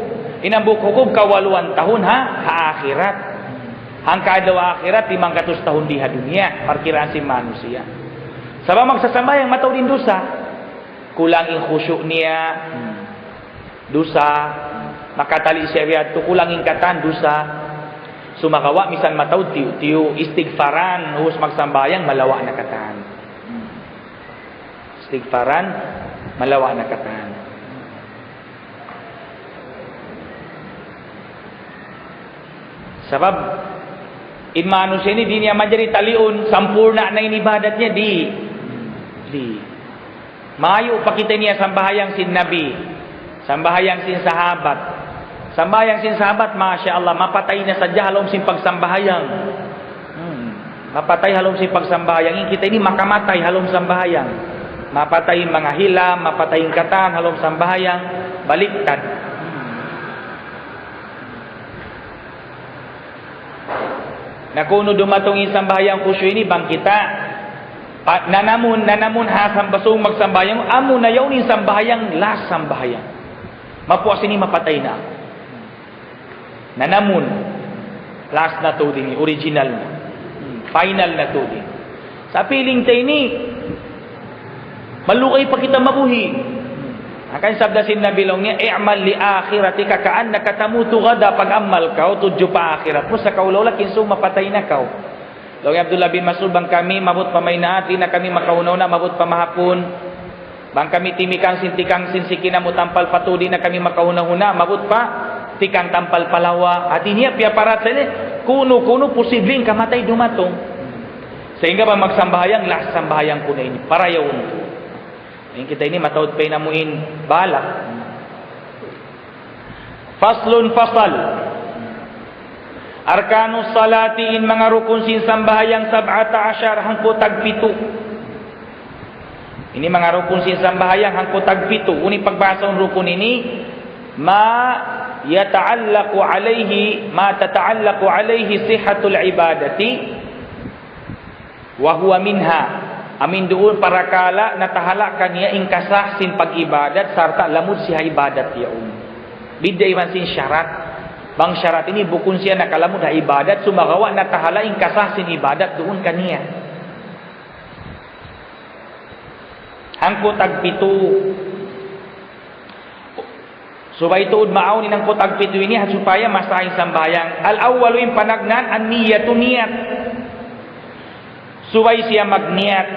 In hambuuk hukub kawaluan tahun ha, ha akhirat. Hangka adlaw akhirat, limanggatus tahun di ha dunya, parkiraan sin manusiya'. Sabab magsasambahayang mataud in dusa. Kulang in khusyu' niya, hmm, dusa. Makatali siya biya' yadtu, kulang in katan, dusa. Sumagawa' misan mataud tiyu'-tiyu', istighfaran, ubus magsambahayang, malawa' na katan. Hmm. Istighfaran, malawa' na katan. Sabab, in manusiya' ini di' niya manjari taliun, sampurna' na in ibadat niya, di'. Di'. Maayu' pa kita ini ha sambahayang sin Nabi, sambahayang sin sahabat, Sambahayang sin sahabat, masha Allah, mapatay na sadja ha lawm sin pagsambahayang. Hmm. Mapatay ha lawm sin pagsambahayang. In kita ini makamatay ha lawm sambahayang. Mapatay in manga hilam, mapatay in katan ha lawm sambahayang. Baliktad. Hmm. Na kunu' dumatung in sambahayang khusyu' ini bang kita, pa-, nanamun, nanamun ha samba-, sung magsambahayang, amu na yaun in sambahayang, last sambahayang. Mapuas ini mapatay na. Nanamun, last na tuud ini, original na. Hmm, final na tuud ini. Sa' piling ta ini, malugay pa kita mabuhi'. Hangkan sabda sin Nabi laung niya, "اعمل لآخرتك كأنك تموت غدا." Pag-amal kaw, tudju pa akhirat mu, sakaula-ula kinsum mapatay na kaw. Laung hi Abdullah bin Mas'ud, bang kami maabut pa maynaat, di' na kami makahuna-huna, maabut pa mahapun. Bang kami timikang sin tikang sin siki namu' tampal pa tuud, di' na kami makahuna-huna, maabut pa tikang tampal pa lawa. Hati niya, piyaparat sa ini, kunu'-kunu' posibleng kamatay dumatung. Sahingga bang magsambahayang, last sambahayang ku na ini, parayawun ku. In kita ini mataud pa in amu in bahala'. Faslun, fasal. Arkanus salati, in manga rukun sin sambahayang, sab'ata ashar, hangpu' tagpitu. Ini manga rukun sin sambahayang, hangpu' tagpitu. Unu in pagbahasahun rukun ini, ma yata'allaqu alayhi, ma tata'allaqu alayhi sihhatul ibadati, wa huwa minha. Amu in duun parakala' natahala' kaniya in kasah sin pag-ibadat sarta' lamud siya ha ibadat yaun. Bidda' iban sin sharat. Bang sharat ini bukun siya nakalamud ha ibadat, sumagawa' natahala' in kasah sin ibadat duun kaniya. Hangpu' tagpitu. Subay tuud maawn in hangpu' tagpitu ini, ha supaya masah in sambahayang. Al-awwalu, in panagnaan, an-niyatu, niyat. Subay siya magniyat.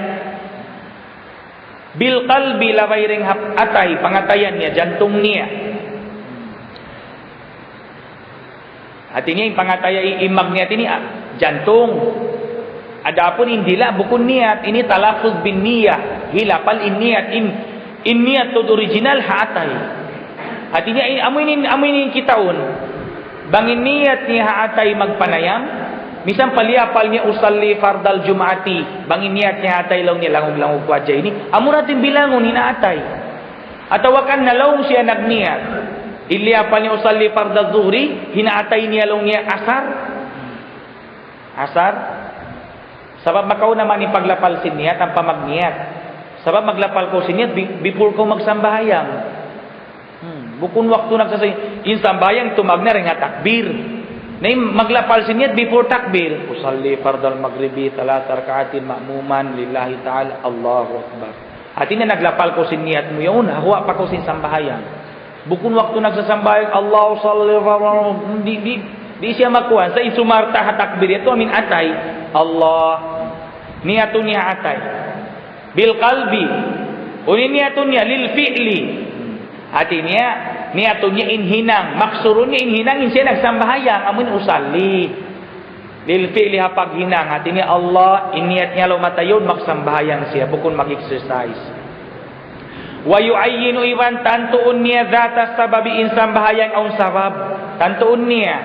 Bil qalbi, labay dayn ha atay, pangatayan niya, jantung niya. Hati niya in pangataya i-, in magniyat ini, ah, jantung. Adapun in dila' bukun niyat, ini talaffuz bin niyah, hilapal in niyat, in, in niyat tuud original ha atay. Hati niya, in, amu ini, amu ini in kitaun. Bang in niyat niya ha atay magpanayam, misan pa liyapal niya usalli fardal jum'ati, bang in niyat niya ha atay laung niya langug-langug ku hadja ini, amu ra in bilangun in ha atay. Atawa kan na laung siya nagniyat. In liyapal niya usalli fardaz zuhri, in ha atay niya laung niya asar. Asar. Sabab makauna man in paglapal sin niyat, ampa magniyat. Sabab maglapal kaw sin niyat, bi-, before kaw magsambahayang. Hmm, bukun waktu nagsasay-, in sambahayang tumagna' dayn ha takbir. Na in maglapal sin niyat before takbir. Usalli fardal maghribi thalatha rak'atin ma'muman lillahi ta'ala. Allahu Akbar. Hati niya naglapal kaw sin niyat mu yaun, ha huwa' pa kaw sin sambahayang. Bukun waktu nagsasambahayang, "Allahu salli wa sallim," di', di', di' siya makuha. Sa' in sumarta' ha takbir yadtu amu in atay. Allah. Niyatun niya atay. Bil qalbi. Unu in niyatun niya, lil fi'li. Hati niya, niyatun niya in hinang. Maksurun niya in hinang, in siya nagsambahayang, amu in usalli. Lil fi'li ha paghinang, hati niya Allah, in niyat niya laung mataud, magsambahayang siya, bukun mag-exercise. Wa yu'ayyinu, iban tantuun niya, dhata sababi, in sambahayang awn sabab. Tantuun niya.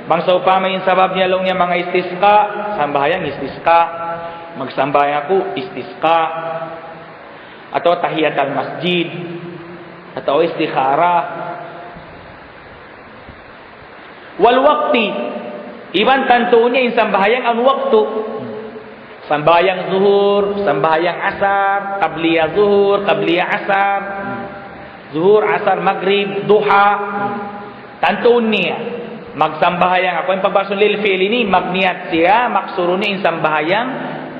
Bang sawpama in sabab niya laung niya manga istisqa, sambahayang istisqa. Magsambahayang aku, istisqa. Atawa tahiyatal masjid. Atawa istikhara. Wal waqti, iban tantuun niya in sambahayang awn waktu. Sambahayang zuhur, sambahayang asar, qabliya zuhur, qabliya asar, zuhur, asar, magrib, duha. Tantuun niya. Magsambahayang aku. In pagbahas lil fi'li ini, magniyat siya, maksurun niya in sambahayang,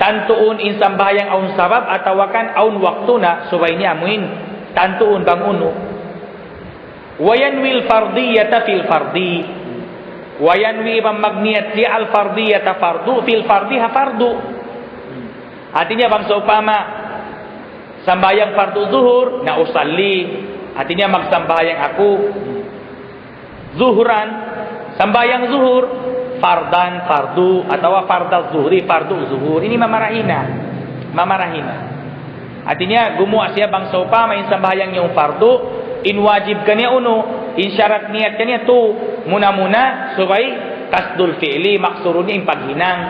tantuun in sambahayang awn sabab, atawa kan awn waktu na, subay niya amuin, tantuun bang unu. Wa yanwil fardiyata fil fardi. Wa yanwi, iban magniyat siya, al fardiyata, fardu, fil fardi, ha fardu. Hati niya bang sawpama sambahayang fardu zuhur, na usalli. Hati niya magsambahayang aku. Zuhran, sambahayang zuhur. Fardan, fardu, atawa fardaz zuhri, fardu zuhur. Ini mamarahi na. Mamarahi na. Hati niya, gumuwa' siya bang sawpama in sambahayang niya awn fardu, in wajib kaniya unu, In sharat niyat kaniya tu, muna-muna, subay qasdul fi'li, maksud niya in paghinang.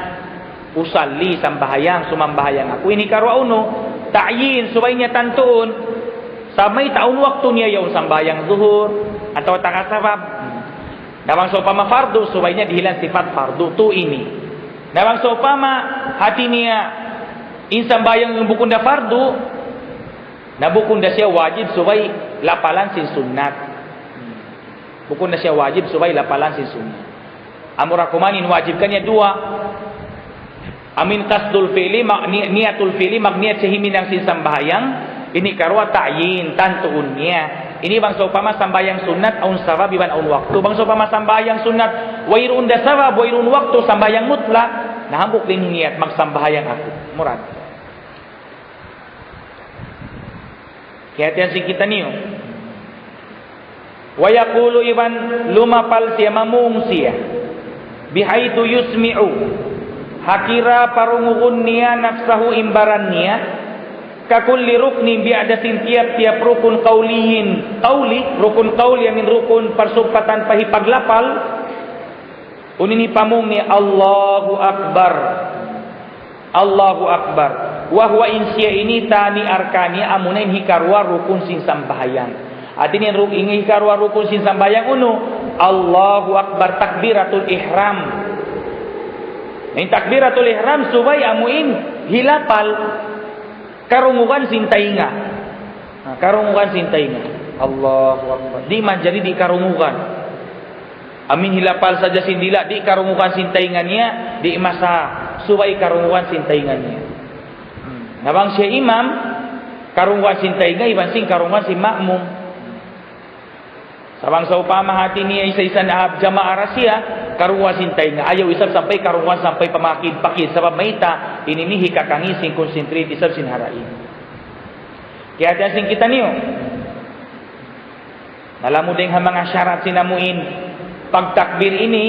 Usalli, sambahayang, sumambahayang aku. Ini karuwa unu, ta'yin, subay niya tantuun. Sa' mayta' awn waktu niya yaun sambahayang zuhur, atawa taga sabab. Na bang sawpama fardu, subay niya dihilan sifat fardu tu ini. Na bang sawpama hati niya in sambahayang bukun da fardu, na bukun da siya wajib subay lapalan sin sunnat. Bukun da siya wajib subay lapalan sin sunnat. Amura kuman in wajib kaniya duwa. Amin qasdul fi'li, ma-, ni-, niyatul fi'li, magniyat siya himinang sin sambahayang, ini karuwa ta'yin, tantuun niya. Ini bang sawpama sambahayang sunnat, awn sabab iban awn waktu. Bang sawpama sambahayang sunnat, wayruun da sabab, wayruun waktu, sambahayang mutlak, na hambuuk da in niyat, magsambahayang aku. Murad. Kiyahatihan sin kitaniyu. Wa yaqulu, iban lumapal siya, mamung siya. Bihaythu yusmi'u. Hakira parungugun niya nafsahu in baran niya. Ka kulli ruknin biya' da sin tiyap-tiyap rukun qawliyin. Qawli, rukun qawli, amin rukun parsugpatan pa hipaglapal. Unu in pamung niya, Allahu Akbar. Allahu Akbar. Wa huwa in siya ini tani arkani amuna in hikaruwa rukun sin sambahayang. Hati niya in ru-, in hikaruwa rukun sin sambahayang unu, Allahu Akbar, takbiratul ihram. In takbiratul ihram subay amu in hilapal. Karungugan sin taynga. Ha, karungugan sin taynga. Allahu Akbar. Di' manjari di' karungugan. Amin hilapal sadja sin dila', di' karungugan sin taynga niya, di' masa, subay karungugan sin taynga niya. Hmm. Na bang siya imam, karungugan sin taynga, iban sin karungugan sin ma'mum. Sa' bang sawpama hati niya isa-isa na hap jamaah ra siya, karungugan sin taynga. Ayaw isab sampay karungugan sampay pamakid-pakid. Sabab mayta', ini ini hikakangi' sin concentrate isab sin harain. Kiyahatihan sin kitaniyu. Na lamud dayn ha manga sharat sin amu in pagtakbir ini.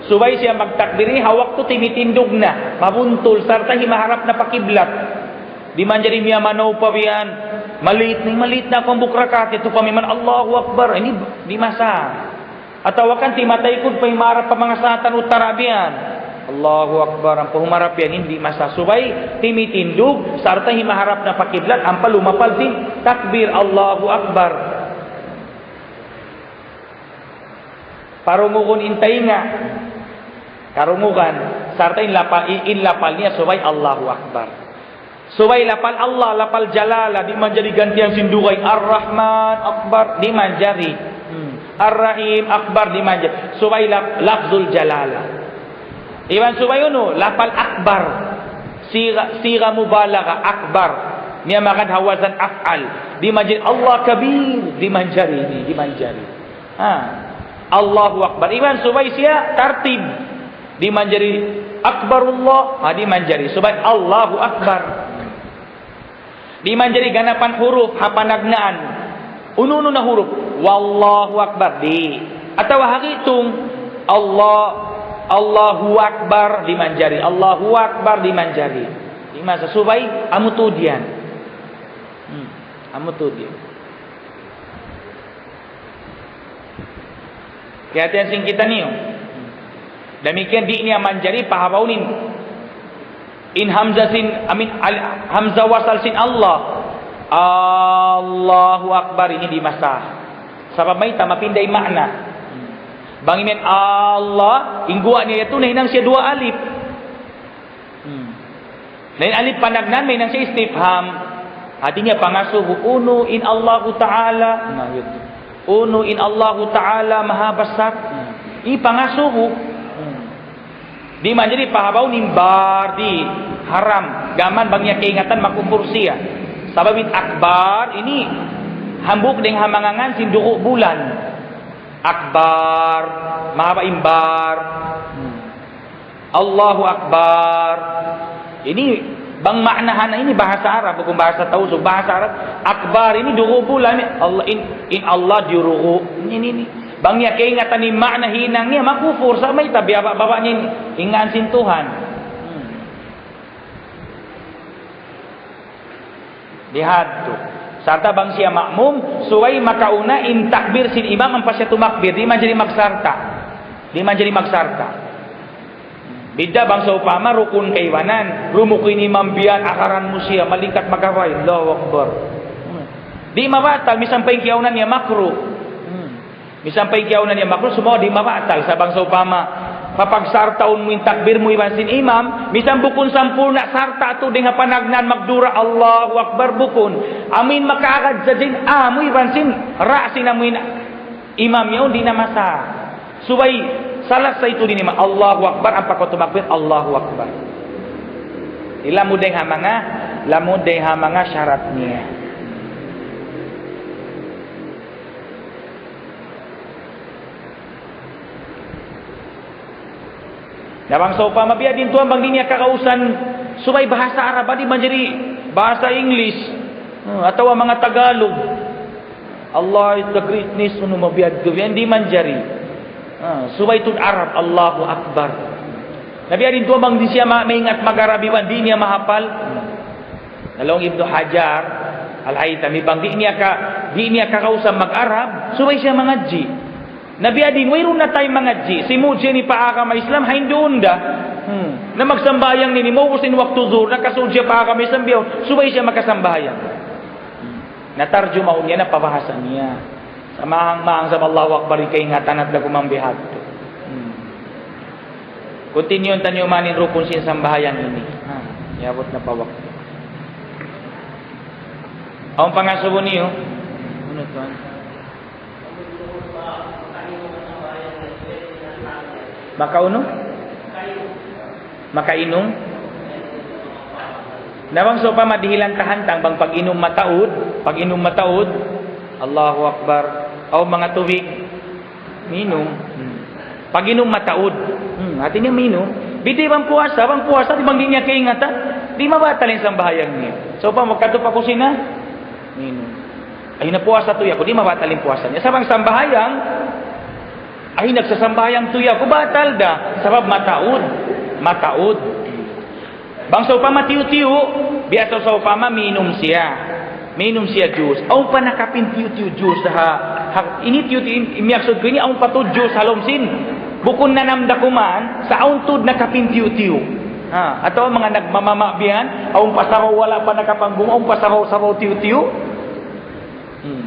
Subay siya magtakbir ini, ha waktu timitindug na, mabuntul, sarta' himaharap na pa kiblat. Di' manjari miyamanaw pa biya' yan. Maliit na, maliit na aku hambuuk rakaat, yadtu pa miman Allahu Akbar. Ini di' masa. Atawa kan timataykud pa himaharap pa manga satan uttara biya' yan. Allahu Akbar, ampa humarap yan, di' masa. Subay timitindug, sarta' himaharap na pa kiblat, ampa lumapal sin takbir, Allahu Akbar. Parungugun in taynga. Karungugan, sarta' in lapal, in, in lapal niya subay Allahu Akbar. Subay lapal Allah, lapal jalala, di' manjari gantian sin dugaing. Ar-Rahman Akbar, di' manjari. Hmm. Ar-Rahim Akbar, di' manjari. Subay lap-, lafzul jalala. Iban subay unu, lapal akbar. Siga, siga mubalagha, akbar. Niya magad ha wazan af'al. Di' manjari Allah kabir, di' manjari ini, di' manjari. Ha. Allahu Akbar. Iban subay siya tartib. Di' manjari Akbarullah, ha, di' manjari. Subay Allahu Akbar. Di' manjari ganapan huruf ha panagnaan. Unu-unu na huruf. Wallahu Akbar. Di'. Atawa ha gitung. Allah, Allahu Akbar. Di' manjari. Allahu Akbar. Di' manjari. Di' masa subay, amu tuud yan. Hmm. Amu tuud yan. Kiyahatihan sin kitaniyu. Damikkiyan di' niya manjari pahabaun in, in hamzah sin, amin, al-, hamzah wasal sin Allah. Allahu Akbar, ini di' masa. Sabab mayta', mapinda in ma'na. Bang imiyan Allah, in guwa' niya yadtu nahinang siya duwa alif. Hmm. Na in alif panagnaan, mahinang siya istifham. Hati niya pangasubu, unu in Allahu Ta'ala. Na, yun. Unu in Allahu Ta'ala maha basar. Hmm. Ini pangasubu. Hmm. Di' manjari pahabaun in bar, di', haram. Gām bang niya kaingatan makufur siya. Sabab in akbar ini hambuuk dayn ha manga ngān sin dugu' bulan. Akbar, mahaba' in bar. Hmm. Allahu Akbar. Ini bang ma'nahan ini bahasa Arab, bukun bahasa Tausug, bahasa Arab. Akbar ini dugu' bulan, Allah in, in Allah diyurugu'. Ini, ini, ini. Bang niya kaingatan in ma'na hinang niya, makufur sa' mayta' biyaba'-baba' niya in, in ngān sin Tuhan. Hmm. Di' hadtu. Sarta' bang siya ma'mum, subay makauna in takbir sin imam ampa siya tumakbir, di' manjari magsarta'. Di' manjari magsarta'. Bidda' bang sawpama rukun kaibanan, rumukun in imam biya' yan, akaran mu siya, malingkat magkabay, Allahu Akbar. Hmm. Di' mabatal, misan pa in kiyauna niya makruh. Hmm. Misan pa in kiyauna niya makruh, sumagawa' di' mabatal. Sa' bang sawpama, papagsartaun mu in takbir mu iban sin imam, misan bukun sampurna' sarta' tuud dayn ha panagnaan magdura, Allahu Akbar, bukun. Amu in makaagad sadja in amu iban sin ra sin amu in imam yaun di' na masa. Subay salasay tuud in imam, Allahu Akbar, ampa kaw tumakbir, Allahu Akbar. Lamud dayn ha manga, lamud dayn ha manga sharat niya. Na bang sawpama biya' diin tuwan bang di' niya kagausan subay bahasa Arab, di' manjari bahasa English, hmm, atawa manga Tagalog. Allah is the greatness, unu, mabiya' diin, di' manjari. Ah, subay tuud Arab, Allahu Akbar. Na biya' diin tuwan bang di' siya ma-, maingat mag-Arab iban di' niya mahapal. Na laung Ibnu Hajar Al-Haytami, bang di' niya ka-, di' niya kagausan mag-Arab, subay siya mangadji'. Na biya' diin, wayruun na time mangadji'. Simud siya ini pa agama Islam, hain duun da. Hmm. Na magsambahayang na ini, maubus in waktu Zuhur, nakasud siya pa agama Islam, biya' subay siya makasambahayang. Hmm. Na tarjumahun niya, na pabahasa niya. Sa' mahang-mahang sa' Allahu Akbar, kaingatan natu' da kuman biya' hādtu. Hmm. Continue taniyu man in rukun sin sambahayang ini. Ha, iyabut na pa waktu. Awn pangasubu niyu? Unu tuwan? Makaunu? Makainum? Na bang sawpama dihilan ta hantang bang pag-inum mataud, pag-inum mataud, Allahu Akbar. Awn manga tubig, minum. Hmm. Pag-inum mataud. Hmm, hāti niya minum. Bidda' bang puasa, bang puasa, di' bang di' niya kaingatan, di' mabatal in sambahayang niya. Sawpama magkadtu pa kusina, minum. Ay, napuasa tuud aku, di' mabatal in puasa niya. Sa' bang sambahayang, ay, nagsasambahayang tuud aku, batal da. Sabab mataud. Mataud. Bang sawpama tiyu'-tiyu', biya' sawpama minum siya. Minum siya juice. Awn pa nakapin tiyu'-tiyu' juice ha, ha, ini tiyu'-tiyu', in, in miyaksud ku ini, awn pa tuud juice ha lawm sin. Bukun nanam da kuman, sa' awn tuud nakapin tiyu'-tiyu'. Ha, atawa manga nagmamama' biya' yan, awn pa sabaw wala' pa nakapanggumaw, awn pa sabaw-sabaw tiyu'-tiyu'. Hmm.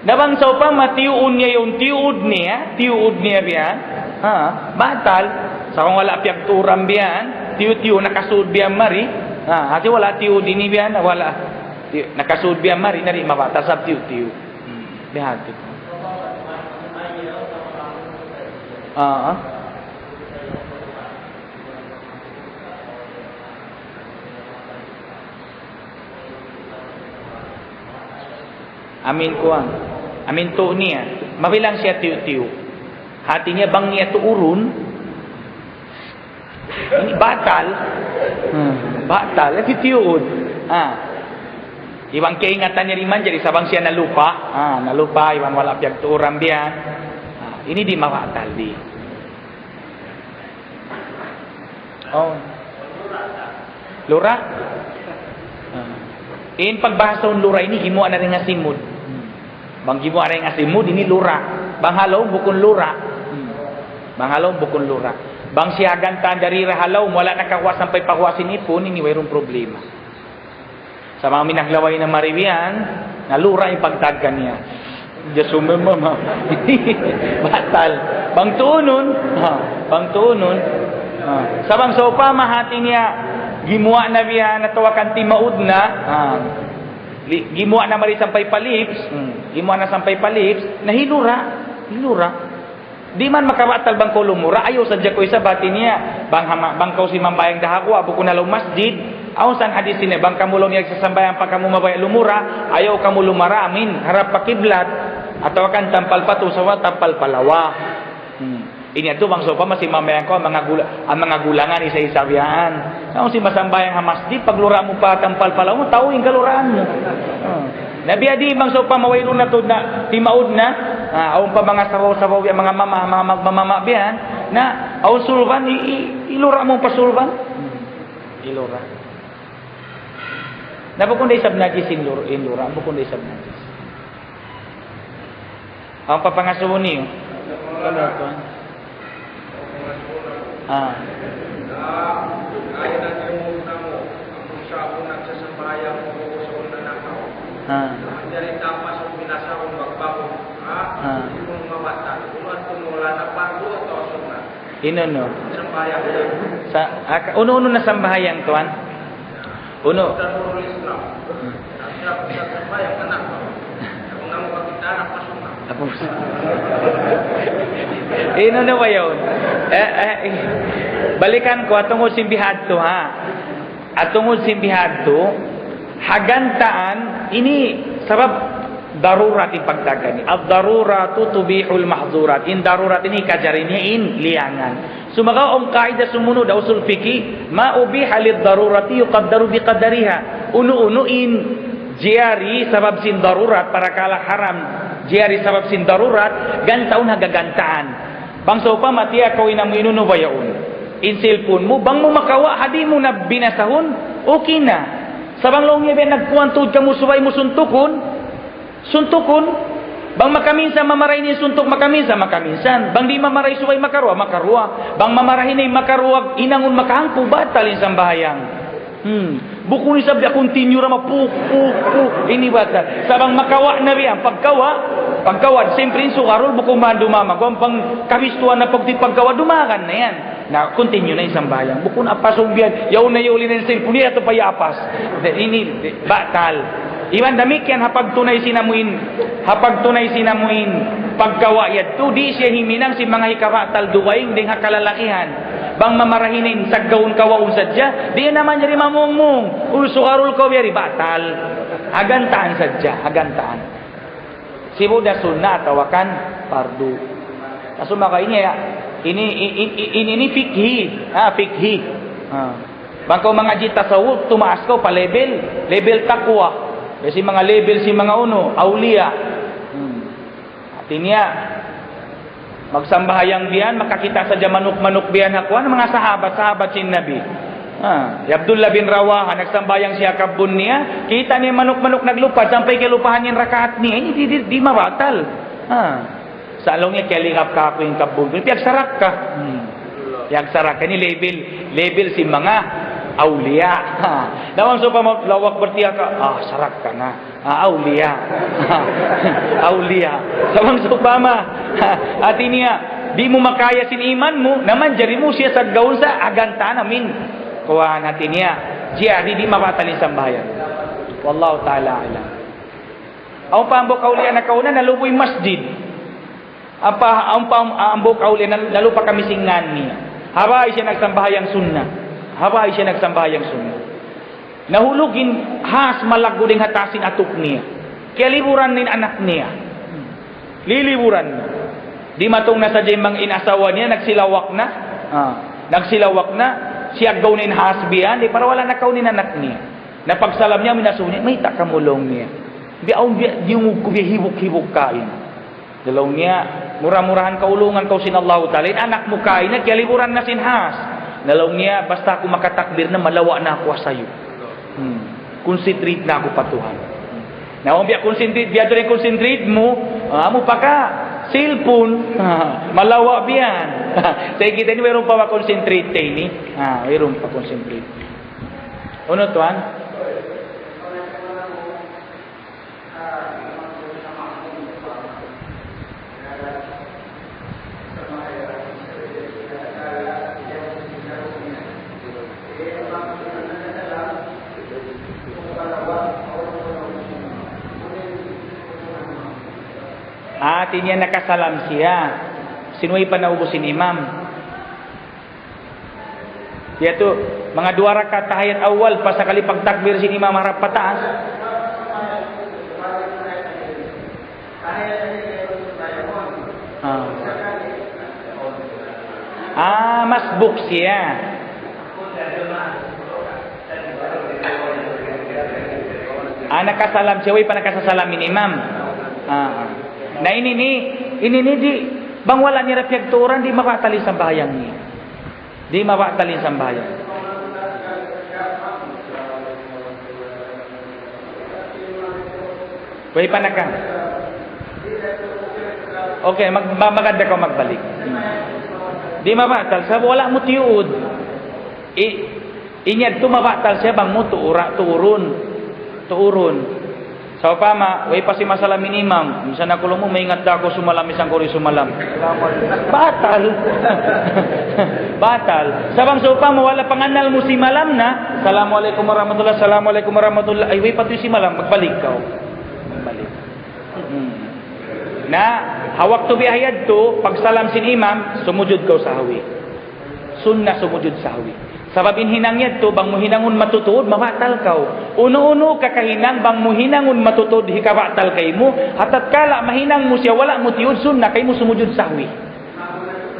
Na bang sawpama tiyuun niya yaun, tiyuud niya, tiyuud niya biya' yan, ha, batal. Sa' bang wala' piyagtuuran biya' yan, tiyu'-tiyu' nakasud biya' yan mari, ha, hāti wala' tiyuud ini biya' yan, wala'. Tiyu', nakasud biya' yan mari, na di' mabatal sabab tiyu'-tiyu'. Hmm, biya' hāti. Ah, ah. Amin kuwan. Amin tuu niya. Mabilang siya tiyu'-tiyu'. Hāti niya bang niya tuurun, ini batal. Hmm, batal. Tiyu'-tiyu'. Ha. Iban kaingatan niya di' manjari sa' bang siya nalupa. Ha, nalupa, iban wala' piyagtuuran biya' yan. Ha, ini di' mabatal di'. Oh. Lura'? Ah. In pagbahasahun lura' ini, gimuwa' na dayn ha simud. Hmm. Bang gimuwa' na dayn ha simud, ini lura'. Bang ha lawm, bukun lura'. Hmm. Bang ha lawm, bukun lura'. Bang siya gantaan dari ra ha lawm, wala' nakaguwa' sampay paguwa' sin ipun, ini wayruun problema. Sa' bang miyaglaway na mari biya' yan, na lura' in pagtawag kaniya. Diya sumama. Batal. Bang tuunun. Ha, bang tuunun. Ha. Sa' bang sawpama hāti niya, gimuwa' na biya' yan, atawa kan timaud na. Ha. Li-, gimuwa' na mari sampay pa lips. Hmm. Gimuwa' na sampay pa lips. Na hilura'. Hilura'. Di' man makabatal bang kaw lumura', ayaw sadja kaw isab hāti niya. Bang hama-, bang kaw simambahayang da ha guwa', bukun ha lawm masjid. Awn sa hadith ini, bang kamu laung niya nagsasambahayang pa kamu mabaya' lumura', ayaw kamu lumura', amin, harap pa kiblat, atawa kan tampal pa tuu, sa' tampal pa lawa. Hmm. Ini yadtu bang sawpama simambahayang kaw, manga gula-, ah, manga gulangan isa-isa biya' yan. Sa' awn simasambahayang ha masjid, paglura' mu pa tampal pa lawa mu, tau in kaluraan mu. Hmm. Na biya' diin bang sawpama wayruun na tuud na, timaud na, ah, awn pa manga sabaw-sabaw biya' manga mama, manga mag-, mama biya' yan, na awn sulban, i-, i-, ilura' mu pa sulban. Hmm. Ilura'. Na bukun da isab najis in lur-, in lura, bukun da isab najis. Awn pa pangasubu niyu? Ano to? Ah. Ah. Ah. Unu-unu na sambahayang, tuwan? Unu? Tapus. Unu na ba yaun? Eh, eh, eh. Balikan ku, ha tungud sin bihadtu, ha. Ha tungud sin bihadtu, ha gantaan, ini sabab darurat in pagtaga ini. الضرورات تبيح المحظورات. In darurat ini kajari niya in liyangan. Sumagawa' awn kaidah sumunud ha usul fiqh, ما أبيح للضرورة يقدر بقدرها. Unu-unu in jari sabab sin darurat, parakala' haram, jari sabab sin darurat, gantaun ha gagantaan. Bang sawpama tiyakaw in amu in unu ba yaun, in cellphone mu, bang mu makawa' ha di' mu na binasahun, okay na. Sa' bang laung niya biya' nagkuwan tuud kamu subay mu suntukun, suntukun. Bang makaminsan mamarahi in suntuk, makaminsan, makaminsan. Bang di' mamarahi subay makaruwa, makaruwa. Bang mamarahi na in makaruwa, hinangun makahangpu', batal in sambahayang. Hmm. Bukun isab da continue ra ma puk, puk, puk. Ini batal. Sa' bang makawa' na biya' yan, pagkawa', pagkawa', siyempre in sugarul bukun man dumamag. Bang kabistuhan na pagti pagkawa', dumagan na yan. Na, continue na in sambahayang. Bukun apas biya' yan, yaun na yauli na in cellphone niya, yadtu pa yapas. Di', ini, di', batal. Iban damikkiyan ha pagtunay sin amu in, ha pagtunay sin amu in pagkawa' yadtu, di' siya himinang sin manga hikabatal dugaing dayn ha kalalakihan. Bang mamarahi na in saggawun kawaun sadja, di' na manjari mamungmung. Uy, sugarul kaw biya' di, batal. Ha gantaan sadja, ha gantaan. Sibu' da sunnat atawa kan fardu. Na sumagawa' ini ya, ini, ini, ini, ini fikhi. Ah, fikhi. Ah. Bang kaw mangadji' tasawuf, tumaas kaw pa level, level taqwa. Biya' sin manga level sin manga unu, awliya. Hmm. Hati niya, magsambahayang biya' yan, makakita' sadja manuk-manuk biya' yan ha kuwan, manga sahabat, sahabat sin Nabi. Ah, hi Abdullah bin Rawaha, nagsambahayang siya ha kabbun niya, kita' niya manuk-manuk naglupad, sampay kiyalupahan niya in rakaat niya. Ini di', di', di' mabatal. Ah. Sa' laung niya, kiyaligap kāku' in kabbun ku. Piyagsarakka. Hmm. Piyagsarakka. Ini level, level sin manga awliya. Ha. Na bang sawpama Allahu Akbar, tiyaka, ah, sarakka na. Ah, awliya. Awliya. Sa' bang sawpama, hati niya, di' mu makaya sin iman mu, na manjari mu siya saggawun sa' ha gantaan amu in kuwan, hati niya. Jari di' mabatal in sambahayang. Wallahu ta'ala a'lam. Awn pa hambuuk awliya nakauna, nalubu in masjid. Ampa, ampa, hambuuk awliya, nal-, nalupa kami sin ngan niya. Ha bay siya nagsambahayang sunnat. Ha bay siya nagsambahayang sunnat. Nahulug in has malaggu' dayn ha taas sin atuk niya. Kiyaliburan in anak niya. Liliburan. Dimatung na sadja in manga in asawa niya, nagsilawak na. Ah, nagsilawak na. Siyaggaw na in has biya' yan, di' para wala' nakaun in anak niya. Na pagsalam niya, amu in asubu niya, "Mayta' kamu?" laung niya. "Biya' awn, biya' diyungug ku, biya' hibuk-hibuk kain." Laung niya, "Mura-murahan kaulungan kaw sin Allahu Ta'ala. In anak mu kaina, kiyaliburan na sin has." Laung niya, "Basta aku makatakbir na, malawa' na aku ha sayu." Hmm. Concentrate na aku pa Tuhan. Na, awn biya' concentrate, biya' tuud in concentrate mu, ah, amu pa ka cellphone, malawa' biya' yan. Sa' kita' ini, wayruun pa ba concentrate ini? Ah, wayruun pa concentrate. Unu, tuwan? Ah, hati niya nakasalam siya. Sin way pa naubus in imam. Yadtu, manga duwa rakaat tahiyat awwal, pasakali pagtakbir sin imam harap pataas. Ah. Ah, masbuk siya. Ah, nakasalam siya, way pa nakasasalam in imam. Ah, ah. Na ini ni, ini ni di', bang wala' niya ra piyagtuuran, di' mabatal in sambahayang niya. Di' mabatal in sambahayang. Way pa naka. Okay, mag-, ma-, magad da kaw magbalik. Di' mabatal, sabab wala' mu tiyuud. I-, in yadtu mabatal siya bang mu tuura-, tuurun. Tuurun. Sawpama, way pa simasalam in imam. Minsan aku laung mu, maingat da aku sumalam, minsan ku di' sumalam. Batal. Batal. Sa' bang sawpama, wala' pangannal mu simalam na, "Assalamualaikum warahmatullah, assalamualaikum warahmatullah." Ay, way pa tuud simalam, magbalik kaw. Magbalik. Hmm. Na, ha waktu biya' ha yadtu, pagsalam sin imam, sumujud kaw sahwi. Sunnat sumujud sahwi. Sabab in hinang yadtu, bang mu hinangun matutud, mabatal kaw. Unu-unu kakahinang, bang mu hinangun matutud, hikabatal kaymu, ha tatkala mahinang mu siya, wala' mu tiyuud, sunnat kaymu sumujud sahwi.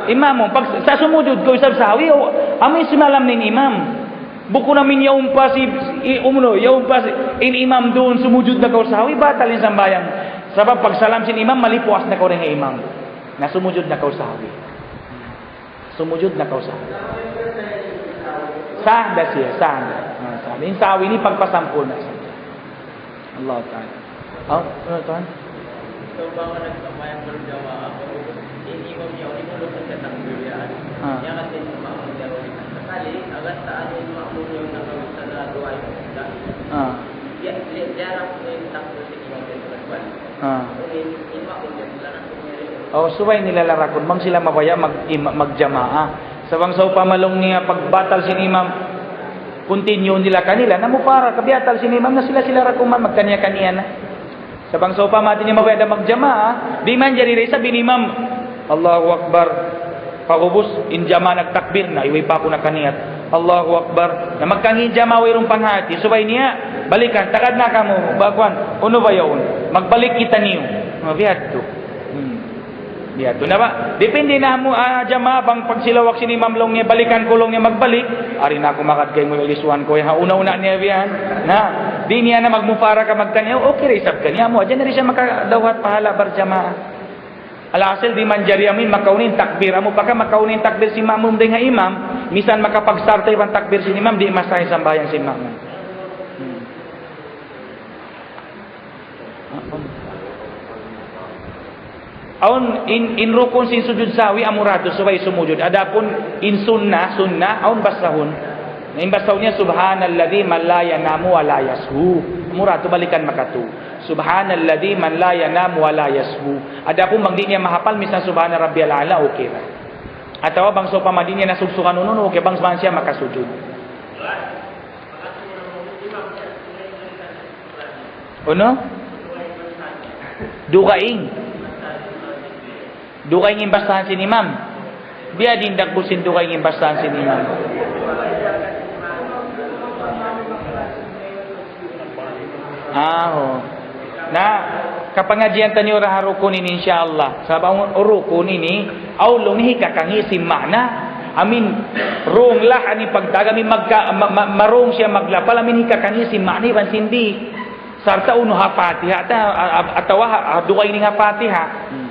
Imam mu, pag sa sumujud kaw isab sahwi, o, amu in simalam in imam. Bukun amu in yaun pa si, i-, umno, yaun pa si, in imam duun sumujud na kaw sahwi, batal in sambahayang. Sabab pagsalam sin imam, malipuas na kaw dayn ha imam. Na sumujud na kaw sahwi. Sumujud na kaw sahwi. Sah da siya, sah da. Ah, sah da. In sahwi ini pagpasampurna' sadja. Allah Ta'ala. Oh, ano, tuwan? Sawpama nagsambahayang berjamaah, in imam niya, in imam niya takbir yan. Ah. Yan kasi in makmum niya, sakali, agad sa ano in makmum niya, nakawit sa na duwa yung isa. Ah. Diya, diya, diya na yung takbir sa imam niya, sa kwan. Ah. In, in makmum niya, sila na kung meron. Oh, subay nila larakun, bang sila mabaya' mag-, ima-, magjamaa. Sa' bang sawpama laung niya pagbatal sin imam, continue nila kanila, na mupara, kabiyatal sin imam na sila, sila ra kuman, magkaniya-kaniya na. Sa' bang sawpama di' niya mabaya' da magjamaa, di' manjari da isab in imam, Allahu Akbar. Pag'ubus, in jamaa nagtakbir na, iway pa aku nakaniyat. Allahu Akbar. Na magkangi' jamaa wayruun panghati. Subay niya, balikan, tagad na kamu, ba kuwan, unu ba yaun? Magbalik kitaniyu. Mabiya' tu. Hmm. Biya' tu na ba? Depende na mu, ah, jamaa bang pagsilawak sin imam laung niya, balikan ku laung niya magbalik. Ari na aku magad kaymu ilisuan ku, ha, una-una niya biya' yan. Na, di' niya na magmufaraka magkaniya, okay ra isab kaniya. Amu hadja na di' siya makadawhat pahala' barjamaa. Alhasil di' manjari amu in makauna in takbir. Amu pa ka makauna in takbir sin makmum dayn ha imam, misan makapagsarta' iban takbir sin imam, di' masah in sambahayang sin makmum. Hmm. Awn in, in rukun sin sujud sahwi amura tuud subay sumujud. Adapun in sunnah, sunnah, awn basahun. In basahun niya, "Subhanalladhi man la yanamu wa la yashu." Amura tuud balikan makatu. "Subhanalladhi man la yanamu wa la yashu." Adapun bang di' niya mahapal, misan "Subhana rabbiyal a'la," okay ra. Atawa bang sawpama di' niya nasugsugan unu-unu, okay, bang sawpama siya makasujud. Unu? Dugaing. Dugaing in basahan sin imam. Biya' diin dagbus sin dugaing in basahan sin imam. Ah, oo. Na, kapangadjian taniyu ra ha rukun ini, insya Allah. Sabab in rukun ini, awn laung niya hikakangi' sin maana. Amin, rung lah, ani pagtaga, amin magka-, ma-, ma-, marung siya maglapal, amin hikakangi' sin maana iban sin di'. Sarta' unu ha Fatiha, ta-, a-, a-, atawa ha, ha dugaing ha Fatiha. Hmm.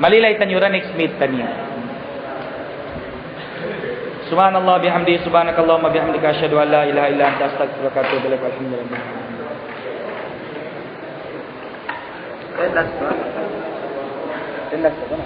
Malilay taniyu ra, next meet taniyu. سبحان الله وبحمده، سبحانك اللهم وبحمدك، أشهد أن لا إله إلا أنت، أستغفرك وأتوب إليك، والحمد لله. Relax ba? Relax ba?